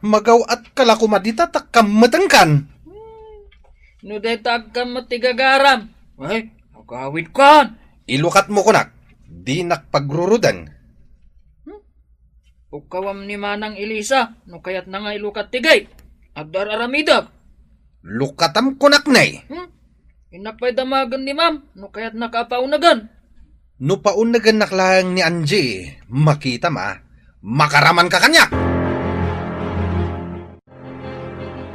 Magaw-atka la koma dita ta kammetengkan. Hmm. No dayta agkammet ti gagaram. Ay, agawidkan. Ilukatmo, kunak. Dinak pagruruden. Hmm? Ukawam ni Manang Elisa, no kayatna nga ilukat ti gate. Agdar-aramidek. Lukatam kunak, nay. Hmm? Innak pay damagen ni ma'am, no kayatnaka a paunegen. No paunegennak laeng ni Angie, makitam a, makaramanka kaniak!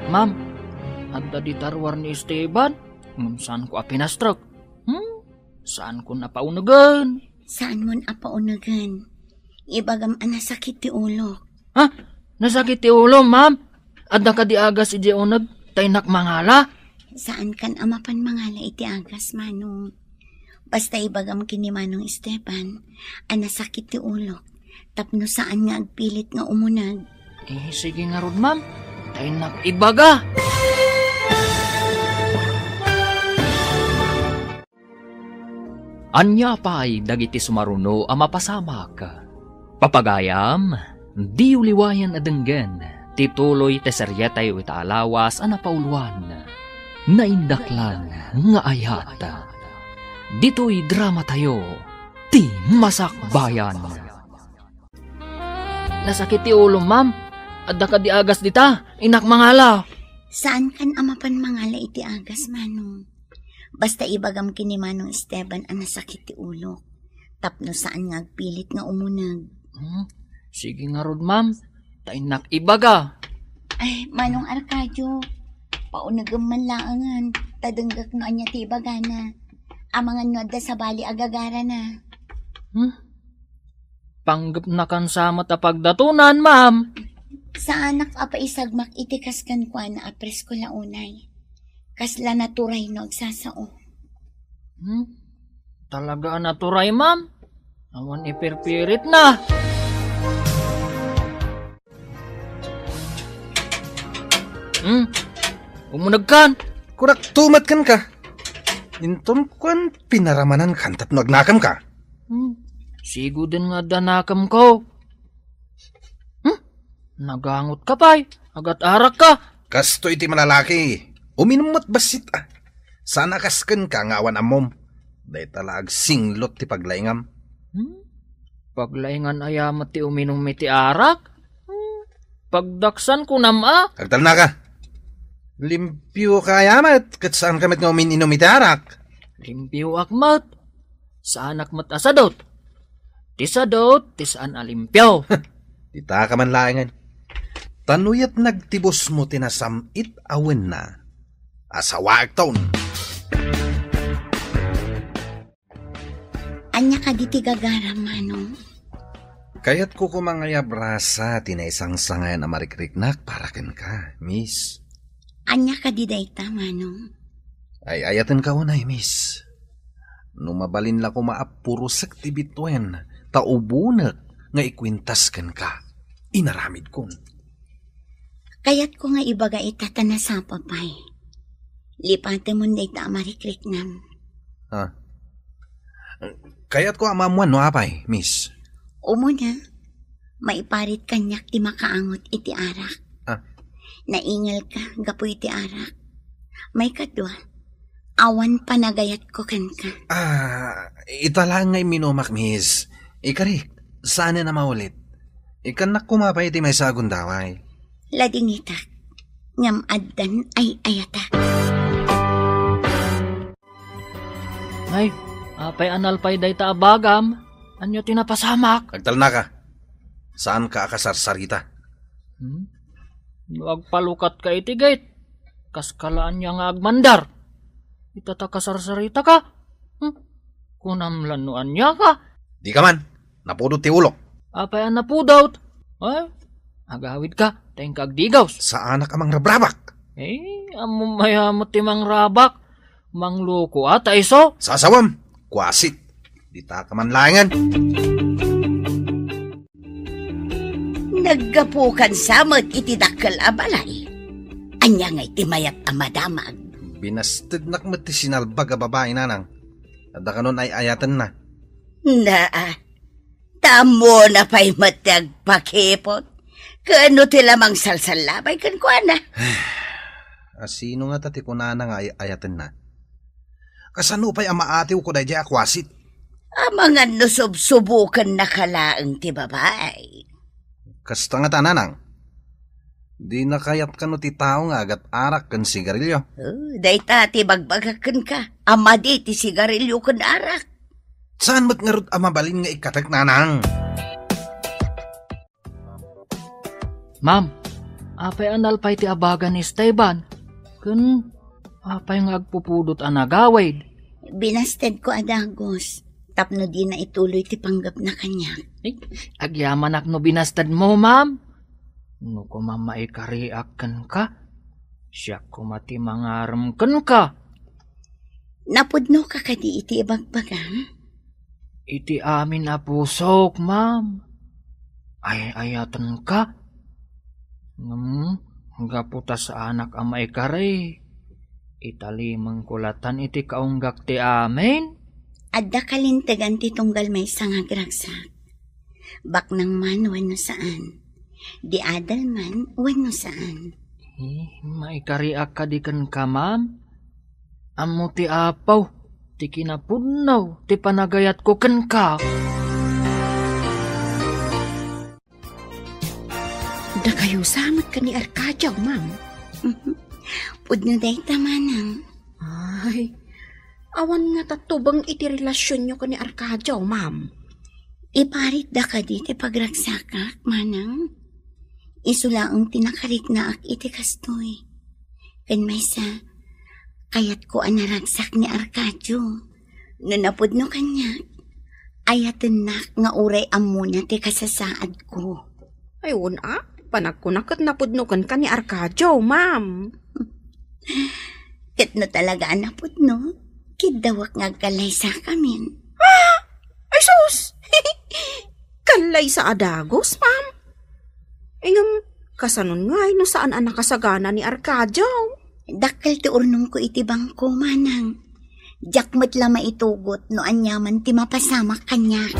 Ma'am, adda dita ruar ni Esteban, ngem saanko a pinastrek. Hmm? Saanko a paunegen. Saanmon a paunegen. Ibagam a nasakit ti ulok. Ha? Nasakit ti ulo, ma'am? Adda kadi agas idiay uneg ta innak mangala? Saankan a mapan mangala iti agas, Manong. Basta ibagam ken ni Manong Esteban a nasakit ti ulok tapno saan nga agpilit nga umuneg. Eh, sige ngarud, ma'am. Ta innak ibaga. Ania pay dagiti sumaruno a mapasamak? Papagayam, diyo liwayan a denggen ti tuloy ti serietayo ita a lawas a napauloan, Naindaklan nga Ayat. Ditoy dramatayo, Ti Masakbayan. Nasakit ti ulom, ma'am. Adda kadi agas dita. Innak mangala. Saankan a mapan mangala iti agas, Manong. Basta ibagam ken ni Manong Esteban a nasakit ti ulok. Tapno saan nga agpilit nga umuneg. Hmm, sige ngarud, ma'am. Ta innak ibaga. Ay, Manong Arcadio, paunegem man laengen. Ta denggek no ania ti ibagana. Amangan no adda sabali a gagarana. Hmm? Panggepnakan sa met a pagdatonan, ma'am. Saanak a paisagmak iti kas kenkuana a presko la unay. Kasla naturay no agsasao. Hmm? Talaga a naturay, ma'am? Awan ipirpirit na. Hmm? Umunegkan? Kunak tumat kenka. Inton kuan pinaramanankan tapno agnakem ka. Hmm? Siguden nga adda nakem ko. Hmm? Nagangot ka pay. Agat-arak ka. Kastoy ti malalaki. Uminum met bassit, a. Saan a kas kenka nga awan ammom. Dayta la agsinglot ti paglaingam. Hmm? Paglaingan aya met ti uminum iti arak? Hmm? Pagdaksan kunam a? Agtalna ka. Limpio ka aya met, ket saan ka met nga umin-inum iti arak. Limpioak met. Saanak met a sadot. Ti sadot, ti saan a limpio. Dita ka man laengen. Ta no yat nagtibusmo ti nasam-it a wenna, asawaekton. Ania kadi ti gagaram, Manong? Kayatko koma nga iabrasa ti naisangsangayan a marikriknak para kenka, Miss. Ania kadi dayta, Manong? Ay-ayatenka unay, Miss. No mabalin la koma a purosek ti bituen, ta ubonek nga ikuentas kenka, inaramidkon. Kayatko nga ibaga ita ta nasapa pay. Lipatemon dayta a marikriknam. Ha? Kayatko a maammuan no apay, Miss. Umuna, maiparit kaniak ti makaangot iti arak. Ah. Naingalka gapu iti arak. Maikadua, awan panagayatko kenka. Ah, ita laeng nga imminumak, Miss. Ikarik, saanen a maulit. Ikkannak koma pay iti maysa a gundaway. Ladingitak, ngem addan ay-ayatak. Ay, apay a nalpay dayta a bagam? Ania ti napasamak? Agtalnaka. Saanka a kasarsarita. Hmm? No agpalukatka iti gate, kaska la ania nga agmandar? Ita ta kasarsaritaka? Hmm? Kunam la no aniaka? Dika man, napudot ti ulok. Apay a napudot? Ay, agawidka, ta inka agdigaws. Saanak a mangrabrabak. Eh, ammom aya met ti mangrabak. Mangloko a ta isu? Sasawem, kuasit. Dita ka man laengen. Naggapukan sa met iti dakkel a balay. Ania ngay ti mayat a madamag? Binastednak met ti sinalbag a babai, nanang. Adda kanon ay-ayatenna. Naa, ta ammona pay met ti agpakipot. Ken no ti la mangsalsallabay kenkuana. Asino ngata ti kunana nga ay-ayatenna? Kasano pay a maatiwko daydiay a kuasit? Amangan no subsubokennaka laeng ti babai. Kasta ngata, nanang. Dina kayat kano ti tao nga agat-arak ken sigarilio. Oh, dayta ti ibagbagak kenka. A madi ti sigarilio ken arak. Saan met ngarud a mabalin nga ikkatek, nanang? Ma'am, apay a nalpay ti abaga ni Esteban? Ken apay nga agpupudot a nagawid? Binastedko a dagus tapno dina ituloy ti panggepna kaniak. Ay, agyamanak no binastedmo, ma'am. No koma maikariak kenka, siak koma ti mangarem kenka. Napudnoka kadi iti ibagbagam? Iti amin a pusok, ma'am. Ay-ayatenka. Ngem, gapu ta saanak a maikari, italimengko latan iti kaunggak ti amin. Adda kalintegan ti tunggal maysa nga agragsak. Baknang man wenno saan. Di adal man wenno saan. Eh, maikariak kadi kenka, ma'am? Ammo ti Apo ti kinapudno ti panagayatko kenka. Dakayo sa met ken ni Arcadio, ma'am? Pudno dayta, manang. Ay, awan nga tatubeng iti relasionyo ken ni Arcadio, ma'am. Iparitda kadi ti pagragsakak, manang? Isu laeng ti nakariknaak iti kastoy. Ken maysa, kayatko a naragsak ni Arcadio. No napudno kaniak, ayatennak nga uray ammona ti kasasaadko. Ay, wen a, panagkuna ket napudno kenka ni Arcadio, ma'am. Ket no talaga a napudno, kiddawek nga agkallaysakamin. Ah! Ay, sus! Kallaysa a dagus, ma'am. Ngem, kasanon ngay no saan a nakasagana ni Arcadio? Dakkel ti urnongko iti bangko, manang. Diak met la maitugot no aniaman ti mapasamak kaniak.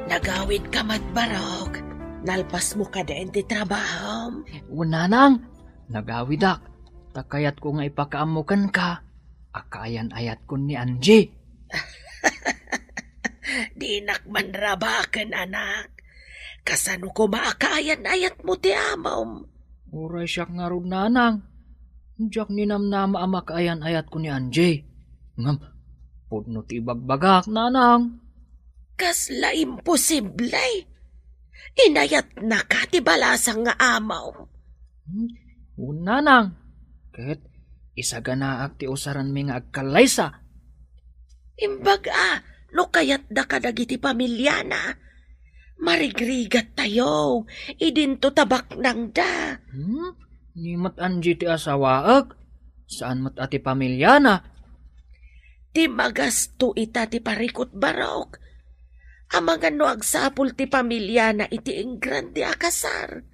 Nagawidka met, Barok. Nalpasmo kadi ti trabahom? Wen, nanang, nagawidak. Ta kayatko nga ipakaammo kenka a kaayan-ayatkon ni Angie. Dinak man rabaken, anak. Kasano koma a kaayan-ayatmo ti amom? Uray siak ngarud, nanang. Diak ninamnama a makaayan-ayatko ni Angie. Ngem, pudno ti ibagbagak, nanang. Kasla imposible! Inayatnaka ti balasang nga amom. Hmm, wen, nanang. Ket isaganaak ti usaranmi nga agkallaysa. Imbag a, no kayatda kadagiti pamiliana, marigrigattayo idinto ta baknangda. Hmm? Ni met Angie ti asawaek, saan met a ti pamiliana. Ti magasto ita ti parikut, Barok. Amangan no agsapul ti pamiliana iti ingrande a kasar,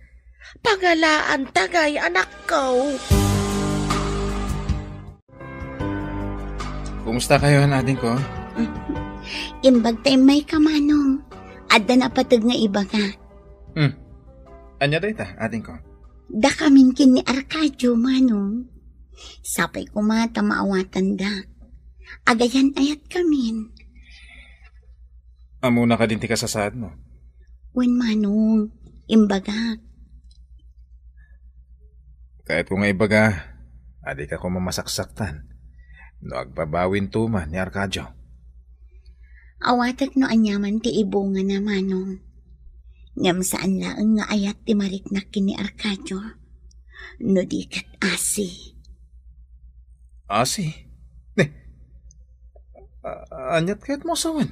pangalaanta ngay, anakko. Kumusta kayo, adingko? Imbag ta immayka, manong. Adda napateg nga ibaga. Hmm. Ania dayta, adingko? Dakamin ken ni Arcadio, manong. Sapay koma ta maawatanda. Agayan-ayatkamin. Ammona kadin ti kasasaadmo? Wen, manong, imbagak. Kayatko nga ibaga, a dika koma masaksaktan no agbabawinto man ni Arcadio. Awatek no aniaman ti ibungana, manong. Ngem saan laeng nga ayat ti mariknak ken ni Arcadio. No di ket asi. Asi? Ne, a-, aniat kayatmo a sawen?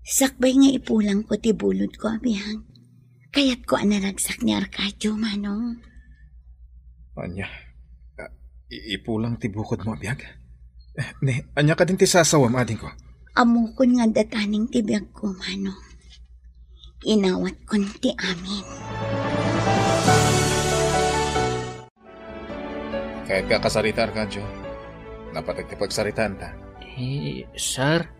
Sakbay nga ipulangko ti bulodko a biag, kayatko a naragsak ni Arcadio, manong. Ania? A, i-, ipulang ti bukodmo a biag? Eh, ne, ania kadin ti sasawem, adingko? Ammokon nga adda taning ti biagko, manong. Inawatkon ti amin. Kayatka a kasarita, Arcadio? Napateg ti pagsaritaanta. Eh, sir,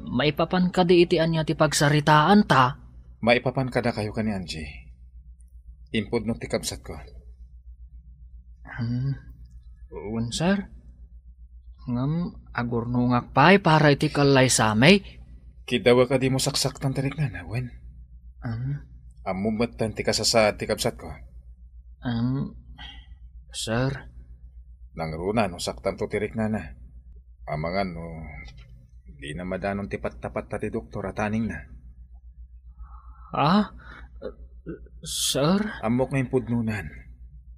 maipapan kadi iti ania ti pagsaritaanta? Maipapan kadakayo ken ni Angie. Impudno ti kabsatko. Hmm, wen, sir. Ngem agurnongak pay para iti kallaysami. Kiddawek a dimo saksaktan ti riknana, wen? Um, Ammom metten ti kasasaad ti kabsatko? Um, sir? Nangruna no saktanto ti riknana. Amangan no dina madanon ti pattapatta ti doktor a taningna. Ah? Sir? Ammok nga impudnonan.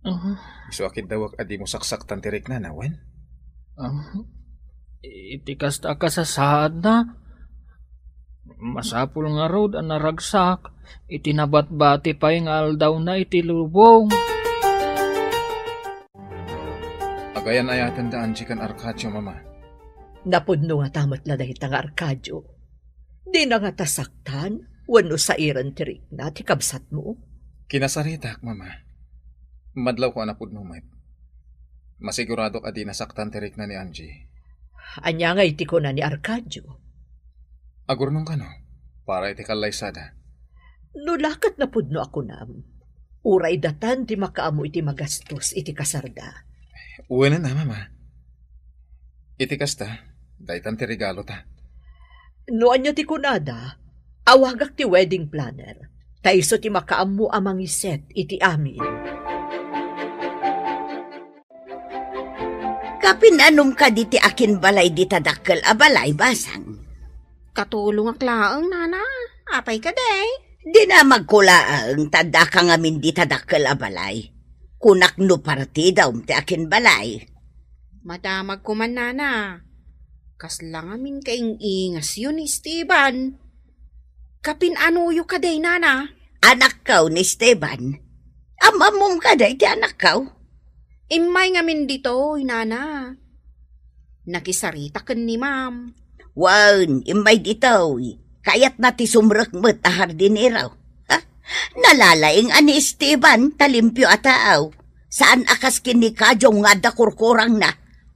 Uh, Isu a kiddawek a dimo saksaktan ti riknana, wen? Um, iti kasta a kasasaadna, masapul ngarud a naragsak iti nabatbati pay nga aldawna iti lubong. Agayan-ayatenda Angie ken Arcadio, Mama. Napudno ngata met la dayta nga Arcadio. Dina ngata saktan wenno sairen ti rikna ti kabsatmo? Kinasaritak, Mama. Madlawko a napudno met. Masiguradok a dina saktan ti rikna ni Angie. Ania ngay ti kuna ni Arcadio? Agurnong kano, para iti kallaysada. No la ket napudno a kunam, uray datan ti makaammo iti magastos iti kasarda. Wen a, Mama. Iti kasta, daytan ti regalota. No ania ti kunada, awagak ti wedding planner, ta isu ti makaammo a mangiset iti amin. Kapin-anom kadi ti akinbalay dita dakkel a balay, Basang? Katulongak laeng, Nana. Apay kadi? Dinamagko laeng ta addaka ngamin dita dakkel a balay. Kunak no partidam ti akinbalay. Madamagko man, Nana. Kasla ngamin kaing-ingasyo ni Esteban. Kapin-anoyo kadi, Nana? Anakkaw ni Esteban. Am-ammom kadi ti anakkaw? Immay ngamin ditoy, Nana. Nakisarita ken ni Ma'am. Wen, immay ditoy. Kayatna ti sumrek met a hardinero. Ha? Nalalaing a ni Esteban ta limpio a tao. Saan a kas ken ni Kadyong nga adda kurkurangna.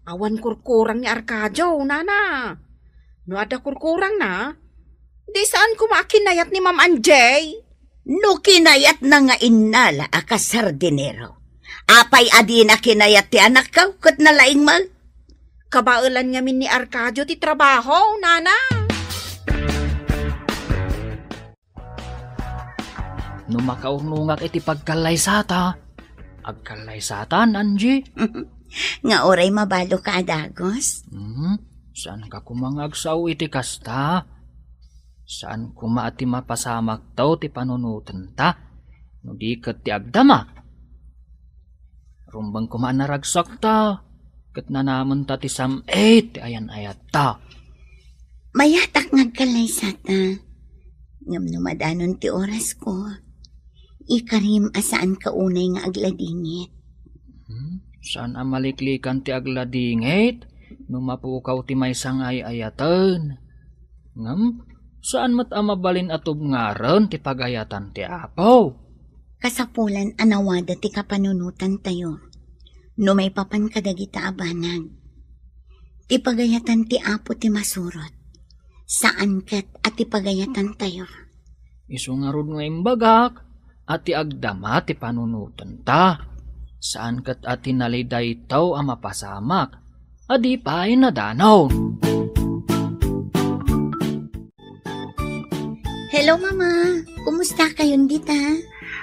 Awan kurkurang ni Arcadio, Nana. No adda kurkurangna, di saan koma a kinayat ni Ma'am Angie? No kinayatna nga innala a kas hardinero, apay a dina kinayat ti anakkaw ket nalaing met? Kabaelan ngamin ni Arcadio ti trabaho, Nana. No makaurnongak iti pagkallaysata, agkallaysatan, Angie? Nga uray mabaluka a dagus? Hmm, saanka koma nga agsao iti kasta. Saan koma a ti mapasamakto ti panunotenta, no di ket ti agdama. Rumbeng koma a naragsakta, ket nanamenta ti sam-it ti ayan-ayatta. Mayatak nga agkallaysata. Ngem no madanon ti orasko, ikarim a saanka unay nga agladingit. Hmm? Saan a maliklikan ti agladingit no mapukaw ti maysa nga ay-ayaten. Ngem, saan met a mabalin a tubngaren ti pagayatan ti Apo. Kasapulan a nawada ti kapanunotantayo no maipapan kadagita a banag. Ti pagayatan ti Apo ti masurot, saan ket a ti pagayatantayo. Isu ngarud nga imbagak a ti agdama ti panunotenta, saan ket a ti nalidaytaw a mapasamak a di pay nadanon. Hello, Mama. Kumusta kayon dita?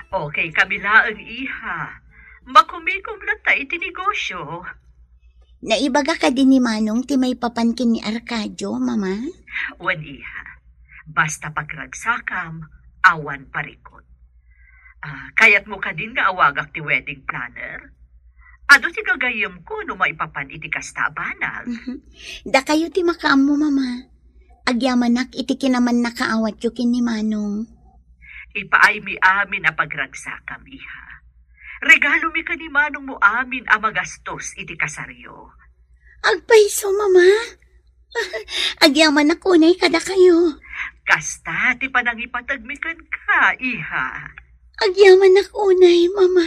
Okay kami laeng, iha. Makumikom latta iti negosyo. Naibaga kadi ni Manong ti maipapan ken ni Arcadio, Mama? Wen, iha. Basta pagragsakam, awan parikut. Ah, kayatmo kadin nga awagak ti wedding planner? Adu ti gagayyemko no maipapan iti kasta a banag. Dakayo ti makaammo, Mama. Agyamanak iti kinamannakaawatyo ken ni Manong. Ipaaymi amin a pagragsakam, iha. Regalomi ken ni Manongmo amin a magastos iti kasaryo. Agpayso, Mama. Agyamanak unay kadakayo. Kasta ti panangipategmi kenka, iha. Agyamanak unay, Mama.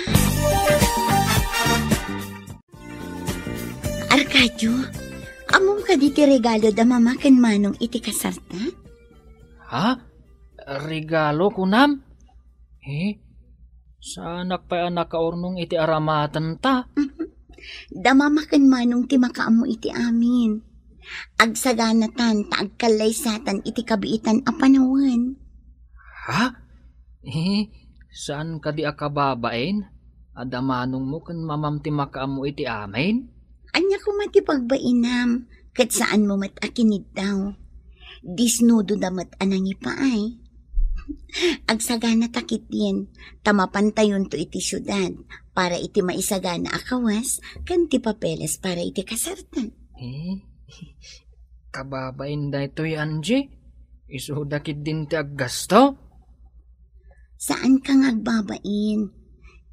Arcadio, ammom kadi ti regalo da Mama ken Manong iti kasarta? Ha? Regalo, kunam? Eh, saanak pay a nakaurnong iti aramatenta. Da Mama ken Manong ti makaammo iti amin. Agsaganatan ta agkallaysatan iti kabiitan a panawen. Ha? Eh, saan kadi a kababain? Adda manongmo ken mamam ti makaammo iti amin? Ania koma ti pagbainam, ket saanmo met a kiniddaw? Disnudoda met a nangipaay. Agsagana ta ketdin, ta mapantayonto iti siudad para iti maisagana a kawas ken ti papeles para iti kasarta. Eh, kababain daytoy, Angie. Isuda ketdin ti aggasto. Saanka nga agbabain.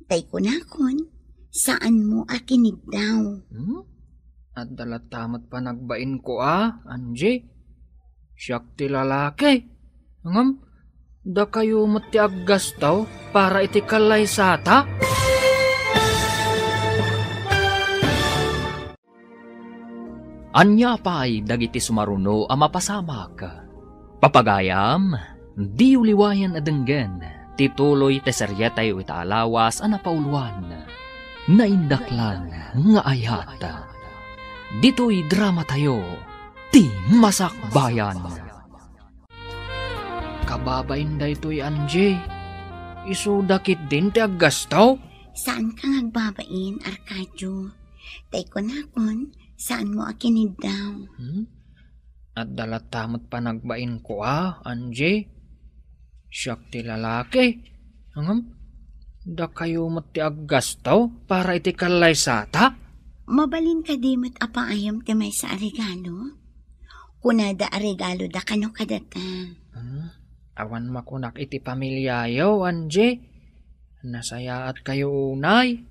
Tay kunakon, saanmo a kiniddaw. Hmm? Adda latta met panagbainko a, Angie. Siak ti lalaki. Ngem, dakayo met ti aggasto para iti kallaysata? Ania pay dagiti sumaruno a mapasamak? Papagayam, diyo liwayan a denggen ti tuloy ti serietayo ita a lawas a napauloan, Naindaklan nga Ayat. Ditoy dramatayo, ti Masakbayan. Kababain daytoy, Angie. Isuda ketdin ti aggasto? Saanka nga agbabain, Arcadio. Tay kunakon, saanmo a kiniddaw. Hmm? Adda latta met panagbainko a, Angie. Siak ti lalaki. Ngem, dakayo met ti aggasto para iti kallaysata? Mabalin kadi met a paayam ti maysa a regalo? Kunada a regaloda kano kadata. Hmm? Awan makunak iti pamiliayo, Angie. Nasayaatkayo unay.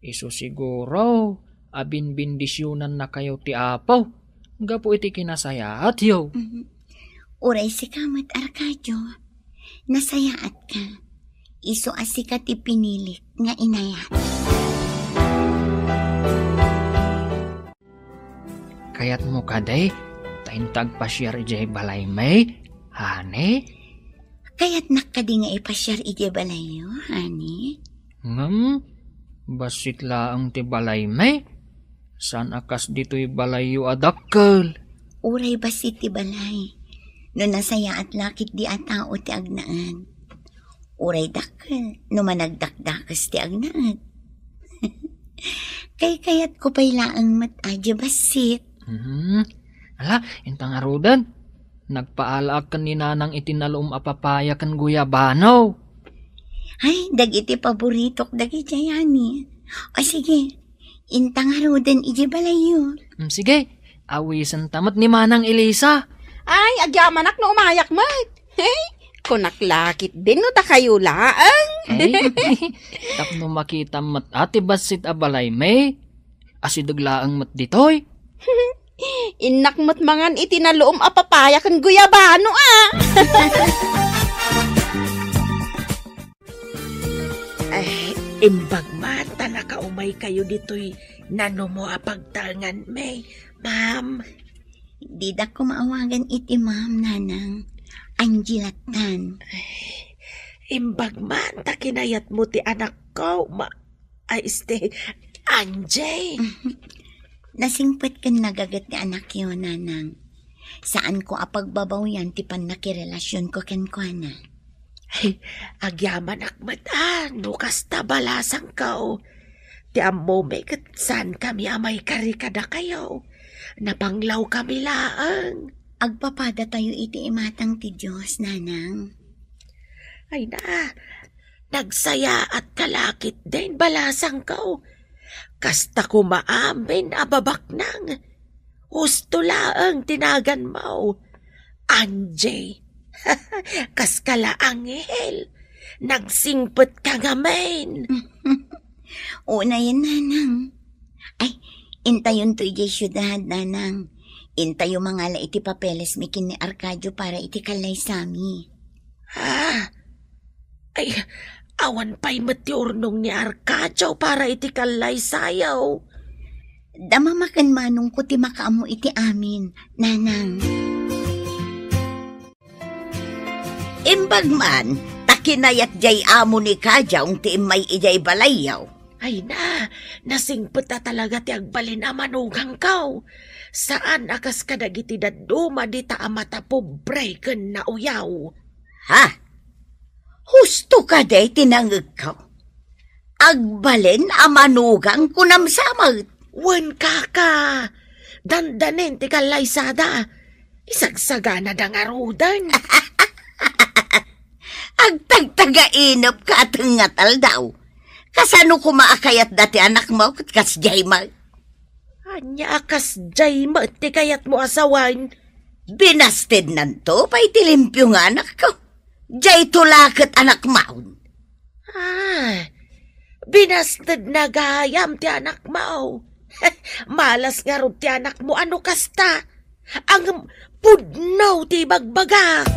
Isu siguro a binbendisionannakayo ti Apo gapu iti kinasayaatyo. Mhm. Uray sika met, Arcadio, nasayaatka. Isu a sika ti pinilik nga inayat. Kayatmo kadi ta inta agpasiar idiay balaymi, honey? Kayatnak kadi nga ipasiar idiay balayyo, honey? Ngem, bassit laeng ti balaymi. Saan a kas ditoy balayyo a dakkel. Uray bassit ti balay, no nasayaat la ketdi a tao ti agnaed. Uray dakkel, no managdakdakes ti agnaed. Kaykayatko pay laeng met a diay bassit. Mhm. Ala, inta ngaruden. Nagpaalaak ken ni Nanang iti naluom a papaya ken guyabano. Ay, dagiti paboritok dagiti ayani. O sige, inta ngaruden idiay balayyo. Mm, sige, awisenta met ni Manang Elisa. Ay, agyamanak no umayak met. Hey, kunak la ketdin no dakayo laeng. Ay, tapno makitam met a ti bassit a balaymi. Asideg laeng met ditoy. Innak met mangan iti naluom a papaya ken guyabano a. Ay, imbag man ta nakaumaykayo ditoy nanumo a pagtalnganmi, ma'am. Didak koma awagan iti ma'am, Nanang. Angie lattan. Ay, imbag man ta kinayatmo ti anakko, ma-, Ay, este, Angie! Nasingpet ken nagaget ti anakyo, Nanang. Saanko a pagbabawian ti pannakirelasionko kenkuana. Ay, agyamanak met a no kasta balasangko. Ti ammomi ket saankami a maikari kadakayo. Napanglawkami laeng. Agpapadatayo iti imatang ti Dios, Nanang. Ay na, nagsayaatka la ketdin balasangko. Kasta koma amin a babaknang. Husto laeng ti naganmo. Angie, kaska la anghel, nagsingpetka ngamin. Unayen, Nanang. Ay, intayonto idiay siudad, Nanang. Intayo mangala iti papelesmi ken ni Arcadio para iti kallaysami. Ah, ay, awan pay met ti urnong ni Arcadio para iti kallaysayo. Dama maken manongko ti makaammo iti amin, Nanang. Imbag man, ta kinayat diay amo ni Kajong ti immay idiay balayyo. Ay na, nasingpet a talaga ti agbalin a manugangko. Saan a kas kadagiti dadduma dita a matapobre ken nauyaw. Ha? Husto kadi ti nangegko? Agbalin a manugang kunam sa met. Wen, kaka. Dandanen ti kallaysada. Isagsaganada ngaruden. Agtagtagainep ka a tengnga ti aldaw. Kasano koma a kayatda ti anakmo ket kasdiay met? Ania a kasdiay met ti kayatmo a sawen? Binastednanto pay ti limpio nga anakko. Diayto la ket anakmaon. Ah, binastedna gayam ti anakmo. Malas ngarud ti anakmo a no kasta. Ngem pudno ti ibagbagak.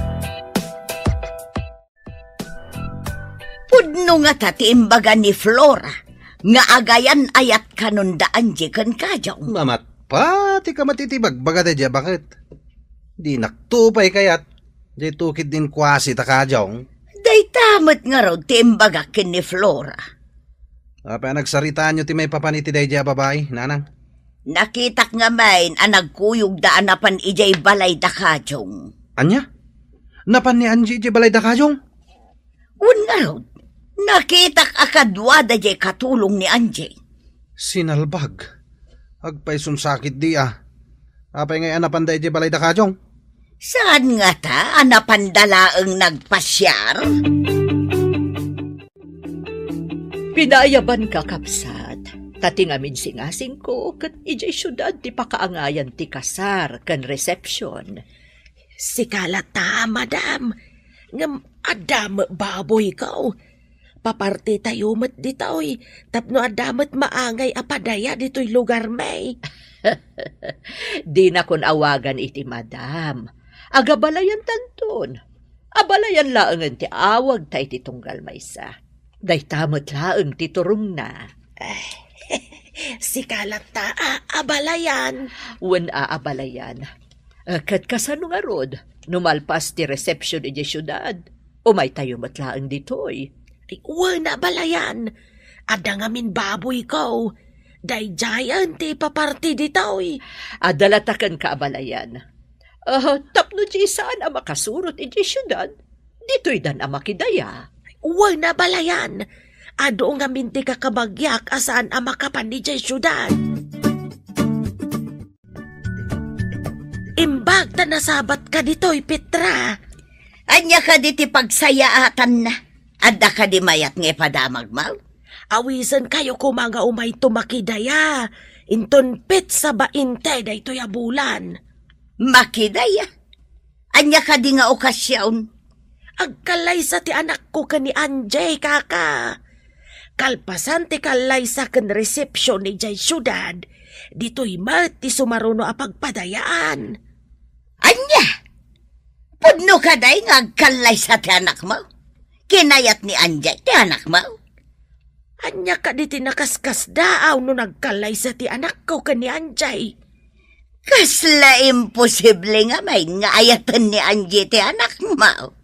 Pudno ngata ti imbaga ni Flora nga agayan-ayat kanon da Angie ken Kajong. Mamatpat ti kamat iti bagbaga daydiay a baket. Dinakto pay kayat. Daytoy ketdin kuasi ta Kajong. Dayta met ngarud ti imbagak ken ni Flora. Apay a nagsaritaanyo ti maipapan iti daydiay a babai, nanang? Nakitak ngamin a nagkuyogda a napan idiay balay da Kajong. Ania? Napan ni Angie idiay balay da Kajong? Wen ngarud, nakitak a kaduada diay katulong ni Angie. Sinalbag. Agpayson sakit di a. Apay ngay a napanda idiay balay da Kajong? Saan ngata a napanda laeng nagpasiar? Pinaayabanka, kabsat, ta ti ngamin singasingko ket idiay siudad ti pakaangayan ti kasar ken resepsion. Sika latta, madam, ngem adda met baboyko. Papartitayo met ditoy, tapno adda met maangay a padaya ditoy lugarmi. Dinakon awagan iti madam. Agabalayantanton. Abalayan laengen ti awagta iti tunggal maysa. Dayta met laeng ti turongna. Sika latta a abalayan. Wen a abalayan. Eh, ket kasano ngarud, no malpas ti resepsion idiay siudad? Umaytayo met laeng ditoy. Ay, wen a abalayan. Adda ngamin baboyko. Daydiayen ti ipaparti ditoy. Adda latta kenka abalayan. Ah, tapno di saan a makasurot idiay siudad, ditoydan a makidaya. Wen a abalayan. Adu ngamin ti kakabagiak a saan a makapan idiay siudad. Imbag ta nasabatka ditoy, Petra. Ania kadi ti pagsayaatanna? Adda kadi mayat nga ipadamagmo? Awisenkayo koma nga umayto makidaya. Inton petsa bainte daytoy a bulan. Makidaya? Ania kadi nga okasion? Agkallaysa ti anakko ken ni Angie, kaka. Kalpasan ti kallaysa ken resepsion idiay siudad, ditoy met ti sumaruno a pagpadayaan. Ania? Pudno kadi nga agkallaysa ti anakmo? Kinayat ni Angie ti anakmo? Ania kadi ti nakaskasdaaw no nagkallaysa ti anakko ken ni Angie? Kasla imposible ngamin nga ayaten ni Angie ti anakmo.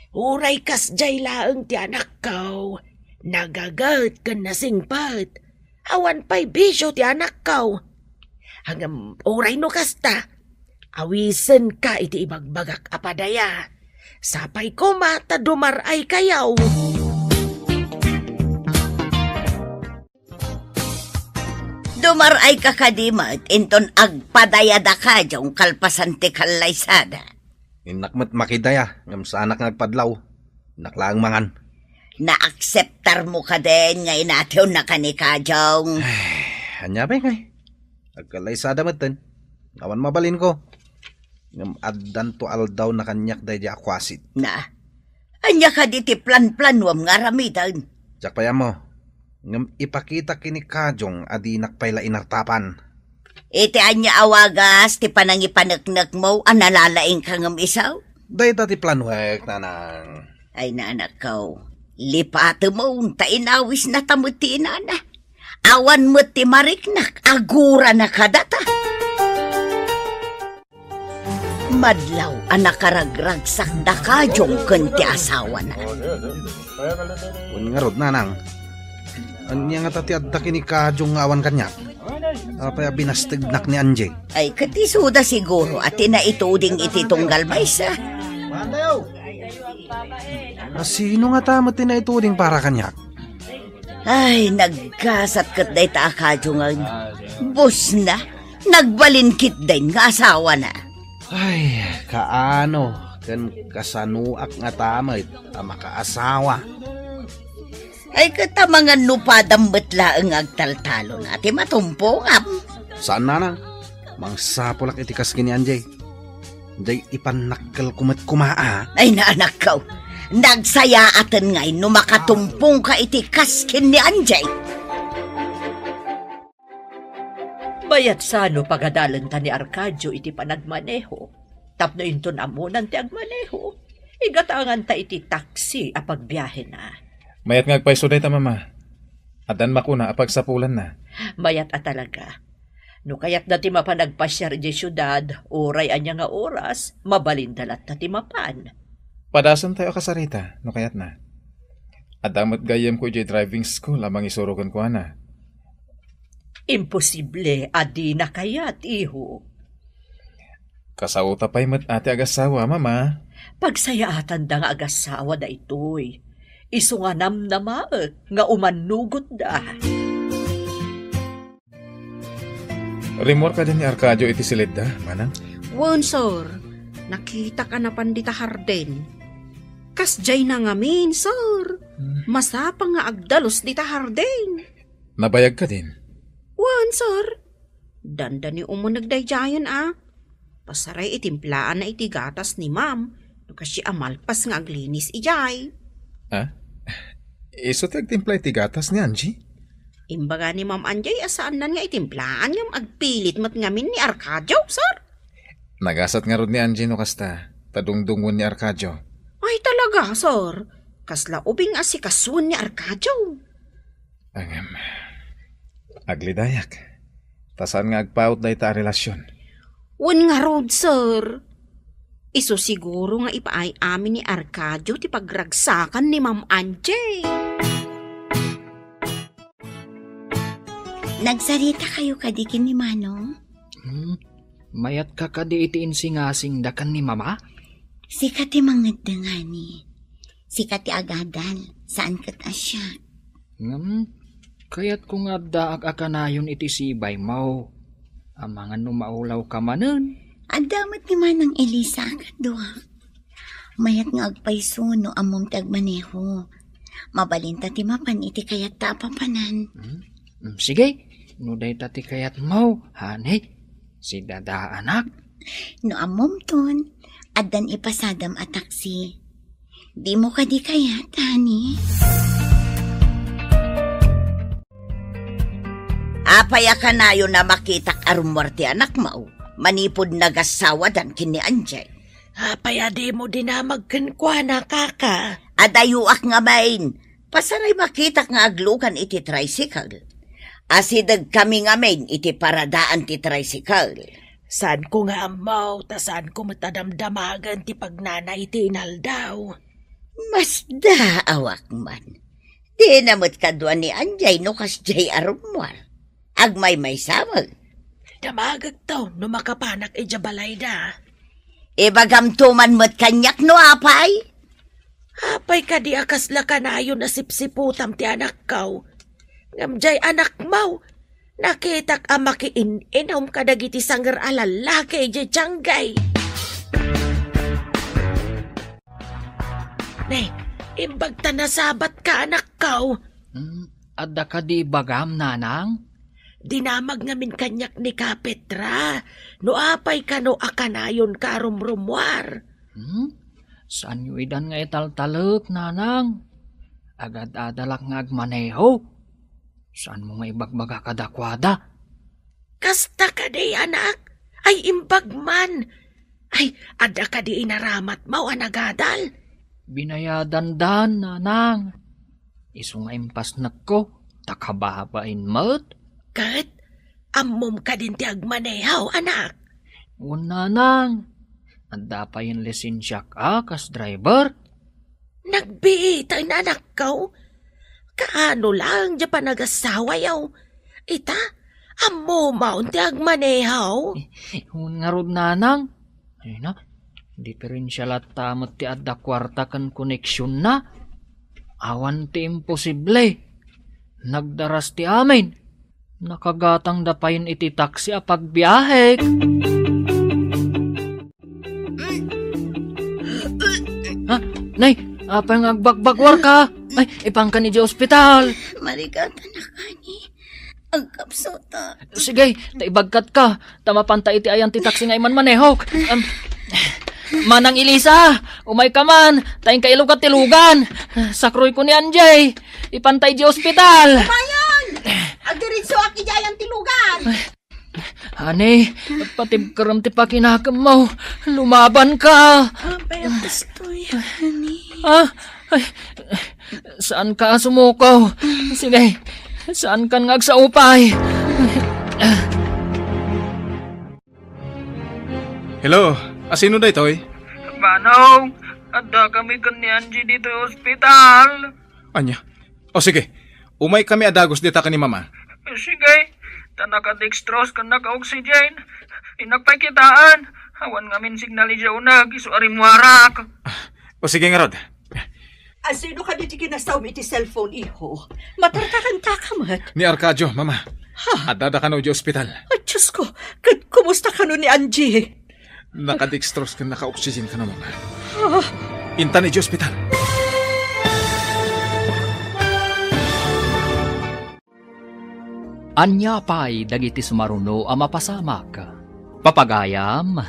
Uray kasdiay laeng ti anakko, nagaget ken nasingpet. Awan pay bisio ti anakko. Ngem uray no kasta, awisenka iti ibagbagak a padaya. Sapay koma ta dumar-aykayo. Dumar-ayka kadi met inton agpadaya da Kajong kalpasan ti kallaysada. Innak met makidaya, ngem saanak nga agpadlaw. Innak laeng mangan. Naakseptarmo kadin nga inatiwnaka ni Kajong? Ania pay ngay? Agkallaysada metten. Awan mabalinko. Ngem addanto aldawna kaniak daydiay a kuasit. Na, ania kadi ti planplanuam nga aramiden? Diak pay ammo. Ngem ipakitak ken ni Kajong a dinak pay la inartapan. Iti ania a wagas ti panangipaneknekmo a nalalaingka ngem isu? Dayta ti planuek, nanang. Ay, nanakko, lipatemon ta inawisnata met ti inana. Awan met ti mariknak, agurana kadata. Madlaw a nakaragragsak da Kajong ken ti asawana. Wen ngarud, nanang. Ania ngata ti adda ken ni Kajong nga awan kaniak? Apay a binastegnak ni Angie? Ay, ket isuda siguro a ti naituding iti tunggal maysa. A, sino ngata met ti naituding para kaniak? Ay, naggasat ket dayta a kadio nga busna. Nagbalin ketdin nga asawana. Ay, kaano ken kasanoak ngata met a makaasawa? Ay, ket amangan no padam met laeng nga agtaltalon a ti matumpongam. Saan, nanang? Mangsapulak iti kas ken ni Anjay. Jay ipannakkelko met koma, a. Ay, naanakko. Nagsayaaten ngay no makatumpongka iti kas ken ni Anjay. Mayat sano pagadalenta ni Arcadio iti panagmaneho. Tapno inton ammonan ti agmaneho, igatanganta iti taksi a pagbiahena. Mayat nga agpayso dayta, Mama. Addan makuna a pagsapulanna. Mayat a talaga. No kayatda ti mapan agpasiar idiay siudad, uray ania nga oras, mabalinda latta ti mapan. Padasentayo a kasarita, no kayatna. Adda met gayyemko idiay driving school a mangisuro kenkuana. Imposible a dina kayat, iho. Kasaota pay met a ti agasawa, Mama. Pagsayaatanda nga agasawa daytoy. Isu nga namnamaek nga umannugotda. Rimmuar kadi ni Arcadio iti siledda, manang? Wen, sir. Nakitak a napan dita hardin. Kasdiay na ngamin, sir. Hmm. Masapang nga agdalus dita hardin. Nabayag kadin? Wen, sir. Dandani umuneg daydiayen a. Pasaray itimplaan na iti gatas ni Ma'am, no kasdi a malpas nga aglinis idiay. Ah? Isu ti agtimpla iti gatas ni Angie? Imbaga ni Ma'am Angie a saannan nga itimplaan ngem agpilit met ngamin ni Arcadio, sir. Nagasat ngarud ni Angie no kasta, ta dungdungon ni Arcadio. Ay talaga, sir. Kasla ubing a sikasuen ni Arcadio. Ngem, aglidayak. Ta saan nga agpaut dayta a relasyon? Wen ngarud, sir. Isu siguro nga ipaay amin ni Arcadio ti pagragsakan ni Ma'am Angie. Nagsaritakayo kadi ken ni Manong? Hmm, mayatka kadi iti insingasingda ken ni Mama? Sika ti mangedda ngani. Sika ti agadal, saan ket a siak. Ngem, kayatko nga addaak a kanayon iti sibaymo. Amangan no maulawka manen. Adda met ni Manang Elisa a kaduak. Mayat nga agpayso no ammom ti agmaneho. Mabalinta ti mapan iti kayatta a papanan. Hmm? Hmm, sige, no dayta ti kayatmo, honey. Sidadaanak. No ammomton, addan ipasadam a taksi. Dimo kadi kayat, honey? Apay a kanayon a makitak a rummuar ti anakmo, manipud nagasawadan ken ni Angie? Apay a dimo dinamag kenkuana, kaka? Adayoak ngamin. Pasaray makitak nga aglugan iti tricycle. Asidegkami ngamin iti paradaan ti tricycle. Saanko nga ammo, ta saanko met a damdamagen ti pagnana iti inaldaw. Masdaawak man. Dina met kadua ni Angie no kasdiay a rummuar. Agmaymaysa met. Damagekto no makapanak idiay balayda. Ibagamto man met kaniak no apay? Apay kadi a kasla kanayon a sipsiputam ti anakko? Ngem diay anakmo, nakitak a makiin-inom kadagiti sanger a lallaki idiay tianggay. Ne, imbag ta nasabatka, anakko. Hmm, adda kadi ibagam, nanang? Dinamag ngamin kaniak ni Kapetra, no apay kano a kanayonka a rumrumuar. Hmm? Saanyo idan nga italtalek, nanang? Agad-adalak nga agmaneho. Saanmo nga ibagbaga kadakuada? Kasta kadi, anak? Ay, imbag man. Ay, adda kadi inaramatmo a nagadal? Binayadandan, nanang. Isu nga impasnekko, ta kababain met. Ket, ammom kadin ti agmaneho, anak? Wen, nanang. Adda payen lisensiak a kas driver. Nagbiit, anakko. Kaano laeng diay panagasawayo? Ita, ammom ti agmaneho? Wen ngarud, nanang. Ay na, Diferensia latta met ti adda kuarta ken koneksionna. Awan ti imposible. Nagdaras ti amin. Nakagatangda payen iti taksi a pagbiahek. Ha? Nay, apay nga agbagbaguar ka? Ay, ipanka idiay ospital. Marigatan a kani. Agkapsota. Sige, ta ibagkat ka. Ta mapanta iti ayan ti taksi nga imanmanehok. Am, Manang Elisa, umay ka man. Ta inka ilugat ti lugan. Sakroy ko ni Anjay. Ipanta idiay ospital. Umayon! Agdiritsoak idiay ayan ti lugan. Ani, patibkerem ti pakinakemmo. Lumaban ka. Apay a kastoy, ani? Ah, ay, saan ka sumuko? Sige, saan kan nga agsaupay? Hello, asino daytoy? Manong, adda kami ken ni Angie ditoy ospital. Ania? O sige, umay kami a dagus dita ken ni Mama. Sige, ta naka-dextrose ken naka-oxygen. Innak pay kitaen. Awan ngamin signal idiay uneg, isu a rimmuarak. O sige ngarud. Asino kadi ti kinasawmi iti cellphone, iho? Matartaranta ka met. Ni Arcadio, Mama. Ha? Addada kano idiay ospital. Ay, Diyos ko, ket kumusta kano ni Angie? Naka-dextrose ken naka-oxygen kano, Mama. Ah. Intan idiay ospital. Ania pay dagiti sumaruno a mapasamak? Papagayam,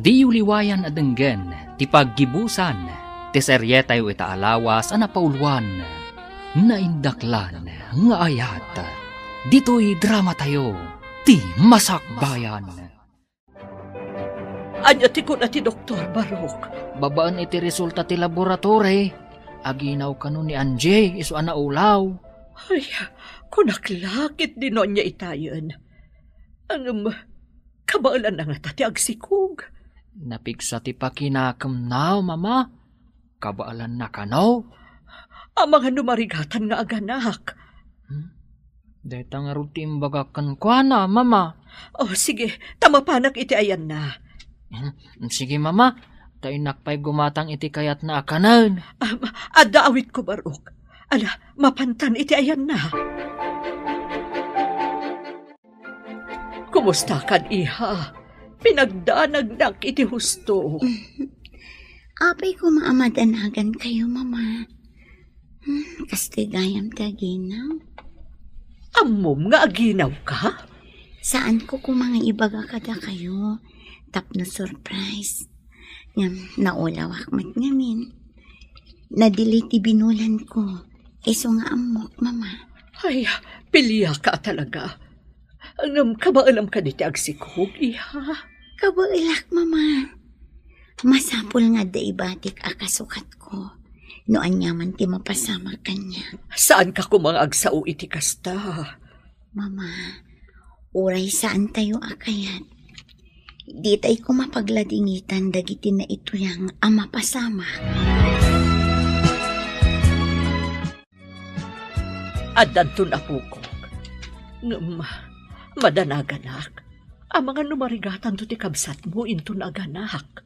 diyo liwayan a denggen ti paggibusan ti serietayo ita a lawas a napauluan, Naindaklan nga Ayat. Ditoy dramatayo, ti Masakbayan. Ania ti kuna ti doktor, Barok? Babaen iti resulta ti laboratory, aginaw kano ni Angie isu a naulaw. Ay, kunak la ket dino ania itayen. Ngem, kabaelanna ngata ti agsikog. Napigsa ti pakinakemna, Mama. Kabaelanna kano? Amangan no marigatan nga aganak. Hmm? Dayta ngarud ti imbagak kenkuana, Mama. Oh, sige, ta mapanak iti ayanna. Hmm, sige, Mama. Ta innak pay gumatang iti kayatna a kanen. Am, adda awitko, Barok. Ala, mapantan iti ayanna. Kumustakan, iha? Pinagdanagnak iti husto. Apay koma a madanagan kayo, Mama. Hmm, kastoy gayam ti aginaw. Ammom nga aginaw ka? Saan ko koma nga ibaga kada kayo. Tapno surprise. Ngem, naulawak met ngamin. Nadili ti binulan ko. Isu nga ammok, Mama. Ay, piliaka talaga. Ngem kabaelam kadi ti agsikog, iha? Kabaelak, Mama. Masapul nga adda ibatik a kasukat ko. No aniaman ti mapasamak kaniak. Saan ka koma nga agsao iti kasta? Mama, uray saan tayo a kayat, ditay koma pagladingitan dagiti naituyang a mapasamak. Addanton apokok. Ngem, madanaganak. Amangan no marigatanto ti kabsatmo inton aganak.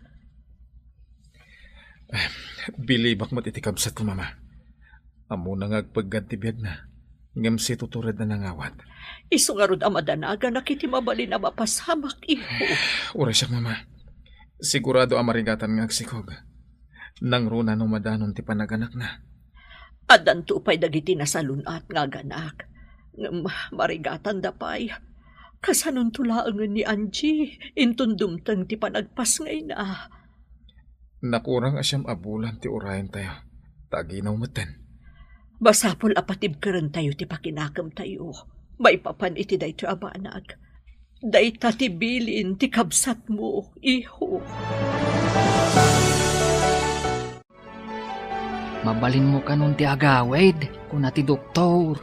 Bilibak met iti kabsatko, Mama. Ammona nga agpeggad ti biagna, ngem situturedna nangawat. Isu ngarud a madanaganak iti mabalin a mapasamak, iho. Uray siak, Mama. Sigurado a marigatan nga agsikog. Nangruna no madanon ti panaganakna. Addanto pay dagiti nasalun-at nga aganak. Ngem marigatanda pay. Kasanonto laengen ni Angie inton dumteng ti panagpasngayna? Nakurang a siam a bulan ti urayentayo, ta aginaw metten. Masapul a patibkerentayo ti pakinakemtayo maipapan iti daytoy a banag. Dayta ti bilin ti kabsatmo, iho. Mabalinmo kanon ti agawid, kuna ti doktor.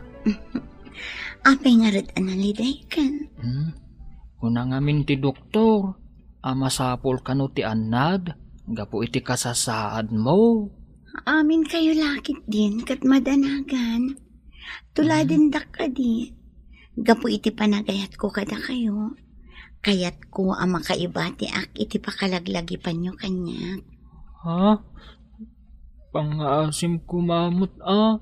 Apay ngarud a nalidaykan? Hmm? Kuna ngamin ti doktor, a masapul kano ti annad gapu iti kasasaadmo. Amin kayo lakit din ket madanagan. Tuladendak kadi. Gapu iti panagayatko kadakayo, Kayatko a makaibatiak iti pakalaglagipanyo kaniak. Ha? Pangngaasim koma met a,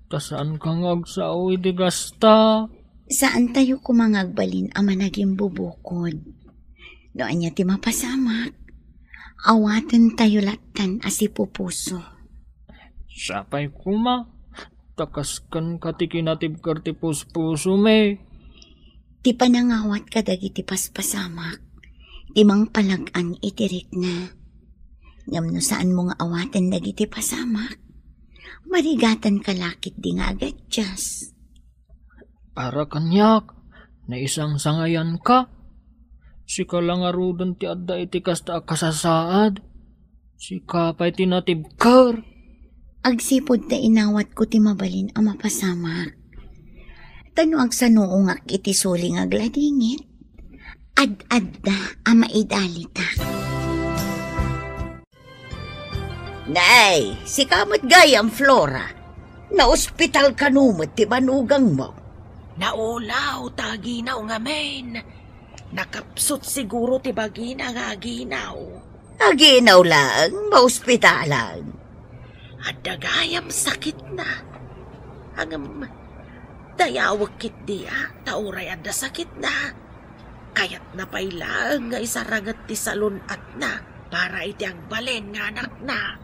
ta saanka nga agsao iti kasta. Saantayo koma nga agbalin a managimbubukod. No ania ti mapasamak, awatentayo lattan a sipupuso. Sapay koma, ta kaskenka ti kinatibker ti puspusomi. Ti panangawat kadagiti paspasamak, ti mangpalag-an iti rikna. Ngem no saanmo nga awaten dagiti pasamak, marigatanka la ketdi nga agadias. Para kaniak, naisangsangayanka. Sika la ngaruden ti adda iti kasta a kasasaad. Sika pay ti natibker. Agsipud ta inawatko ti mabalin a mapasamak. Ta no agsanuongak iti suli nga agladingit, ad-adda a maidalitak. Nay, sika met gayam, Flora. Naospital kano met ti manugangmo? Naulaw ta aginaw ngamin. Nakapsut siguro ti bagina nga aginaw. Aginaw laeng, maospitalan. Adda gayam sakitna. Ngem, dayawek ketdi a, ta uray adda sakitna. Kayatna pay laeng nga isaranget ti salun-atna para iti agbalin nga anakna.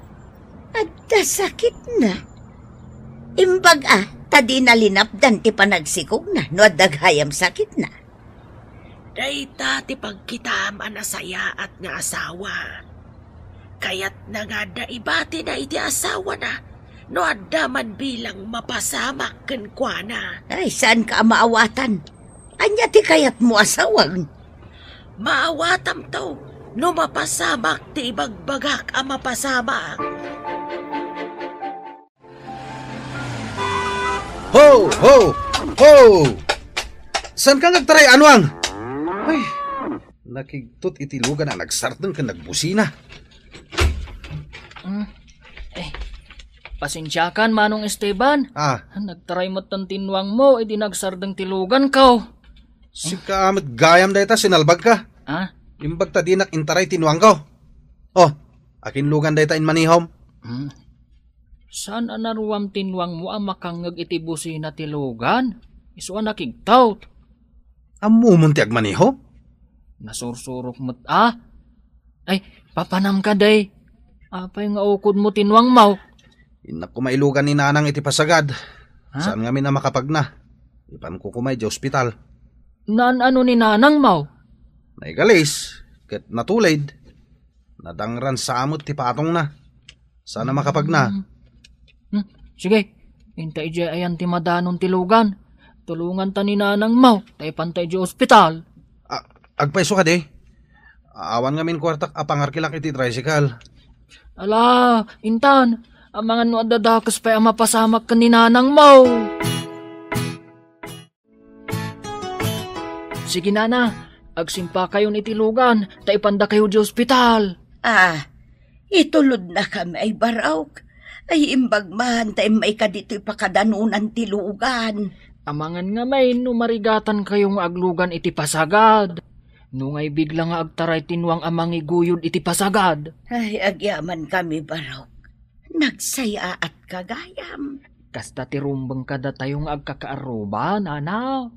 Adda sakitna? Imbag a, ta dina linapdan ti panagsikogna no adda gayam sakitna. Dayta ti pagkitaam a nasayaat nga asawa. Kayatna nga adda ibatina iti asawana no adda man bilang mapasamak kenkuana. Ay, saanka a maawatan? Ania ti kayatmo a sawag? Maawatamto no mapasamak ti ibagbagak a mapasamak. Ho! Ho! Ho! Saanka nga agtaray, Anuang? Ay, nakigtot iti lugan a nagsardeng ken nagbusina. Mm. Eh, pasensiakan, Manong Esteban. Ah. Nagtaray met ti nuangmo idi nagsardeng ti luganko. Sika met gayam dayta sinalbagka. Ah? Imbag ta dinak intaray ti nuangko. Oh, akin lugan dayta inmanihom? Hmm. Saan a naruam ti nuangmo a makangngeg iti busina ti lugan? Isu a nakigtot. Ammomon ti agmaneho? Nasursurok met a. Ay, papanam kadi. Apay nga ukodmo ti nuangmo? Innak koma ilugan ni Nanang iti pasagad. Ha? Saan ngamin a makapagna. Ipanko koma idiay ospital. Naan-ano ni Nanangmo? Naigalis, ket natulid. Nadangran sa met ti patongna. Saan a makapagna. Hmm. Hmm. Sige, inta idiay ayan ti madanon ti lugan. Tulonganta ni Nanangmo, ta ipanta idiay ospital. A-, agpayso kadi? Awan ngamin kuartak a pangarkilak iti tricycle. Ala, intan, amangan no adda dakes pay a mapasamak ken ni Nanangmo. Sige, nana, agsimpakayon iti lugan, ta ipandakayo idiay ospital. Ah, itulodnakami ay, Barok. Ay, imbag man ta immay kaditoy pakadanonan ti lugan. Amangan ngamin no marigatankayo nga aglugan iti pasagad. No ngay bigla nga agtaray ti nuang a mangiguyod iti pasagad. Ay, agyamankami, Barok. Nagsayaatka gayam. Kasta ti rumbeng kadatayo nga agkakaarruba, nana.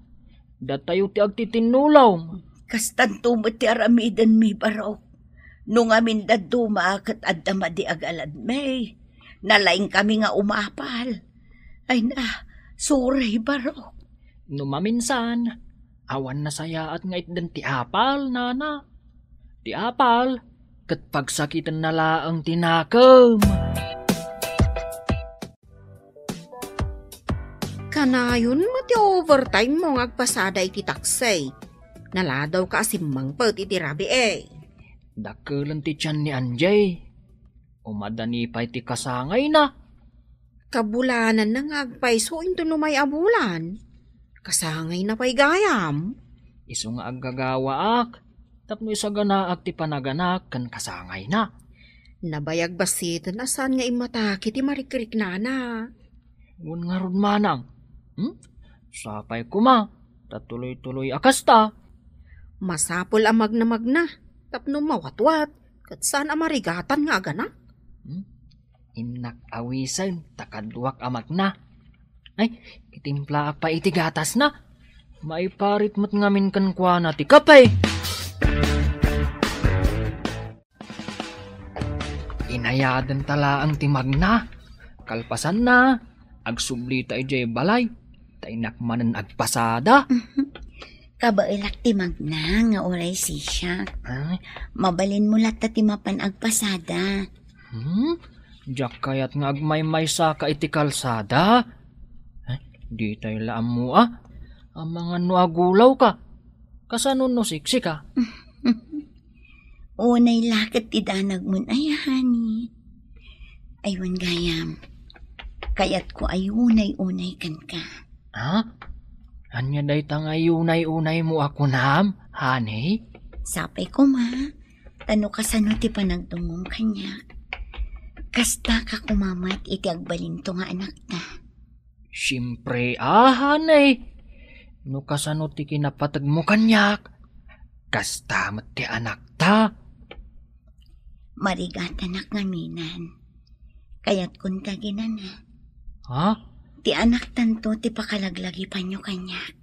Datayo ti agtitinnulong. Kastanto met ti aramidenmi, Barok. No ngamin dadduma ket adda madi a galadmi, nalaingkami nga umapal. Ay na, sorry, Barok. No maminsan, awan nasayaat nga itden ti apal, nana. Ti apal, ket pagsakitenna laeng ti nakem. Kanayon met ti overtime mo nga agpasada iti taksi. Naladawka a simmangpet iti rabii. Dakkelen ti tian ni Anjay. Umadani pay ti kasangayna. Kabulananna nga agpayso inton umay a bulan. Kasangayna pay gayam. Isu nga aggagawaak tapno isaganaak ti panaganak ken kasangayna. Nabayag bassiten a saan nga immataki ti marikriknana. Wen ngarud manang. Hmm? Sapay koma, ta tuloy-tuloy a kasta. Masapul a magnamagna tapno mawatwat ket saan a marigatan nga aganak. Hmm? Innak awisen ta kaduak a magna. Ay, itimplaak pay iti gatasna. Maiparit met ngamin kenkuana ti kape. Inayadenta laeng ti magna. Kalpasanna, agsublita idiay balay. Ta innak manen agpasada. Kabaelak ti magna nga uray sisiak. Ay. Mabalinmo latta ti mapan agpasada. Hmm? Diak kayat nga agmaymaysaka iti kalsada. Eh, ditay la ammo a. Amangan no agulawka. Kasano no siksika? Unay la ket ti danagmon aya, honey. Ay, wen gayam. Kayatko a unay-unay kenka. Ha? Ania dayta nga unay-unaymo a kunam, honey? Sapay koma, ta no kasano ti panagdungngom kaniak, kastaka koma met iti agbalinto nga anakta. Siempre a, honey. No kasano ti kinapategmo kaniak, kasta met ti anakta. Marigatanak ngaminan. Kayatkon ti aginana. Ha? Ti anaktanto ti pakalaglagipanyo kaniak.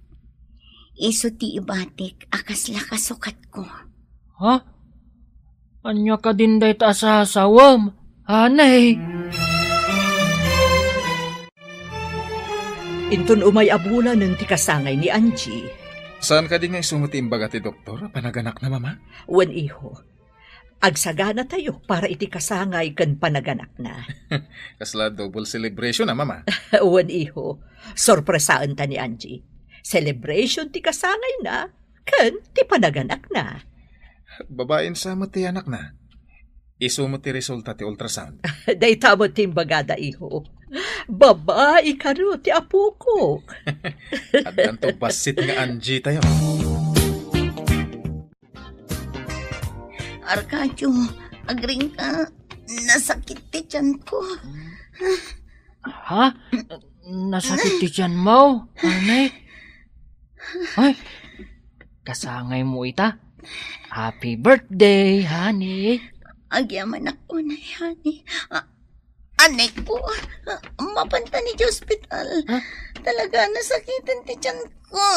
Isu ti ibatik a kasla kasukatko. Ha? Ania kadin dayta a sasawem, honey? Inton umay a bulanen ti kasangay ni Angie. Saan kadi nga isu met ti imbaga ti doktor a panaganakna, Mama? Wen, iho. Agsaganatayo para iti kasangay ken panaganakna. Kasla double celebration a, Mama. Wen, iho. Sorpresaenta ni Angie. Celebration ti kasangayna ken ti panaganakna. Babaen sa met ti anakna. Isu met ti resulta ti ultrasound. Dayta met ti imbagada, iho. Babai kano ti apokok. Addanto bassit nga Angie tayo. Arcadio, agringka. Nasakit ti tiyanko. Ha? Nasakit ti tiyanmo, honey? Ay, kasangaymo ita. Happy birthday, honey. Agyamanak unay, honey. A-, aneko, mapanta idiay ospital. Ha? Talaga, nasakiten ti tiyanko.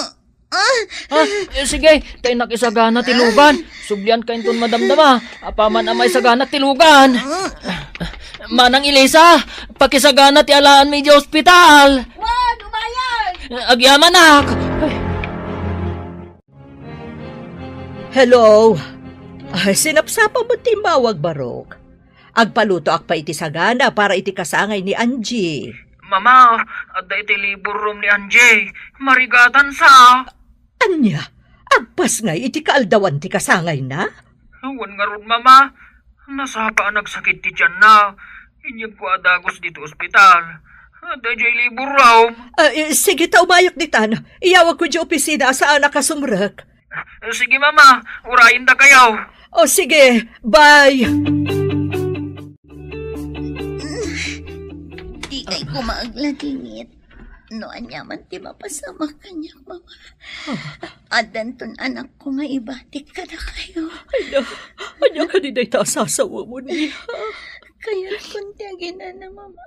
Ah! Ah, eh, sige, ta innak isagana ti lugan. Sublianka inton madamdama. Apaman a maisagana ti lugan. Manang Elisa, pakisagana ti alaanmi idiay ospital. Wen, umayag! Agyamanak! Hello? Ay, sinapsapam met ti immawag, Barok. Agpalutoak pay iti sagana para iti kasangay ni Angie. Mama, adda iti labor room ni Angie. Marigatan sa. Ania? Agpasngay iti kaaldawan ti kasangayna? Wen ngarud, Mama. Nasapa a nagsakit ti tianna. Inyegko a dagus ditoy ospital. Adda idiay labor room. Ah, eh, sige ta umayok ditan. Iyawagko idiay opisina a saanak a sumrek. Sige, Mama. Urayen dakayo. O, sige. Bye. Dikay koma agladingit no aniaman ti mapasamak kaniak, Mama. Addanton anakko nga ibatik kadakayo. Ania, ania kadi dayta a sasawemon, iha? Kayatkon ti aginana, Mama.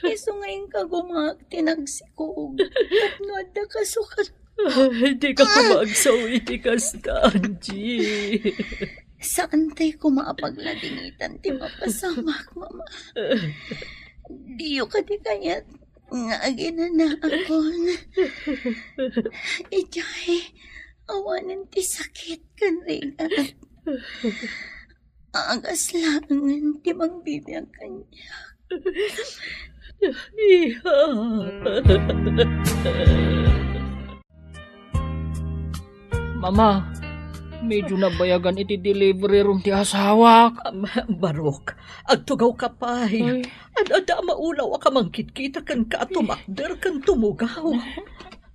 Isu nga inkagumaak ti nagsikog tapno adda kasukat. Ay, dika koma agsaw iti kasta, Angie. Saantay koma a pagladingitan ti mapasamak, Mama. Diyo kadi kayat nga aginanaakon? Idiay awanen ti sakit ken rigat. Agas laengen ti mangbibiag kaniak. Iha. Mama, medyo nabayagan iti delivery room ti asawak. Am, Barok, agtugawka pay. Ay. Ad-adda a maulawak a mangkitkita kenka a tumakder ken tumugaw.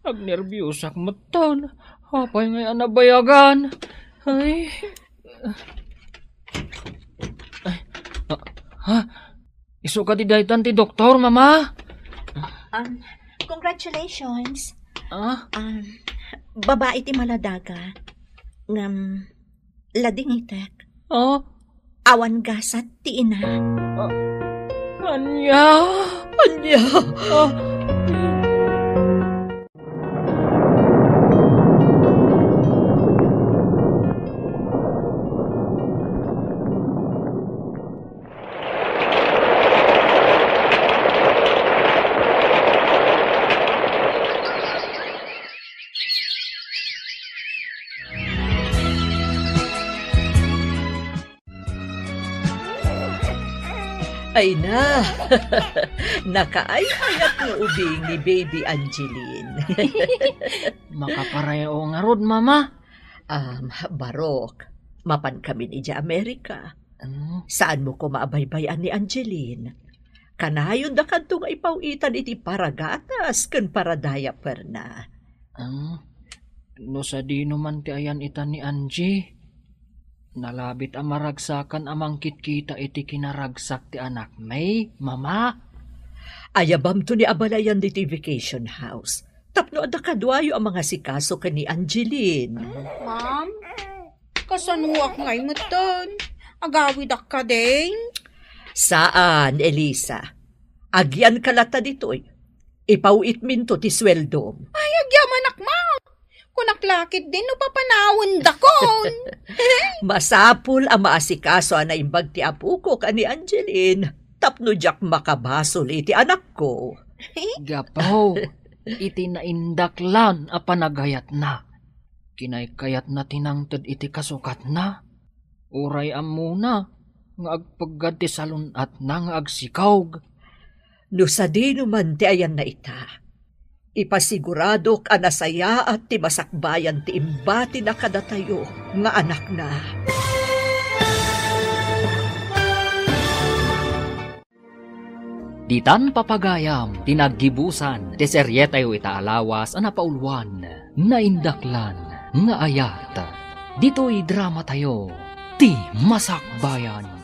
Agnerbiosak metten. Apay ngay a nabayagan? Ay. Ay, ah, ha? Isu kadi daytan ti doktor, Mama? Um, congratulations. Ah? Um, babai ti maladaga. Ngem, ladingitek. Oh? Awan gasat ti ina. Ah, ania? Ania? Ah. Ay na, nakaay-ayat nga ubing ni Baby Angeline. Makapareho ngarud, Mama. Um, Barok, mapan kami idiay Amerika. Hmm. Saanmo koma a baybay-an ni Angeline? Kanayon dakadto nga ipaw-itan iti paragatas ken paradiaperna. Hmm. No sadino man ti ayan-itan ni Angie, nalabit a maragsakan a mangkitkita iti kinaragsak ti anakmi, Mama. Ayabamto ni abalayan ditoy vacation house. Tapno adda kaduayo a mangasikaso ken ni Angeline. Ma'am, kasanoak ngay metten? Agawidak kadin? Saan, Elisa. Agyanka latta ditoy. Ipaw-itminto ti sueldom. Ay, agyamanak, ma'am. Kunak la ketdin no papanawendakon. Masapul a maasikaso a naimbag ti apok a ni Angeline tapno diak makabasol iti anakko. Gapu iti naindaklan a panagayatna, kinaykayatna ti nangted iti kasukatna. Uray ammona nga agpeggad ti salun-atna nga agsikog. No sadino man ti ayanna ita, ipasiguradok a nasayaat ti masakbayan ti imbatina kadatayo nga anakna. Ditan papagayam ti naggibusan ti serietayo ita a lawas a napauluan, Naindaklan nga Ayat. Ditoy dramatayo, ti Masakbayan.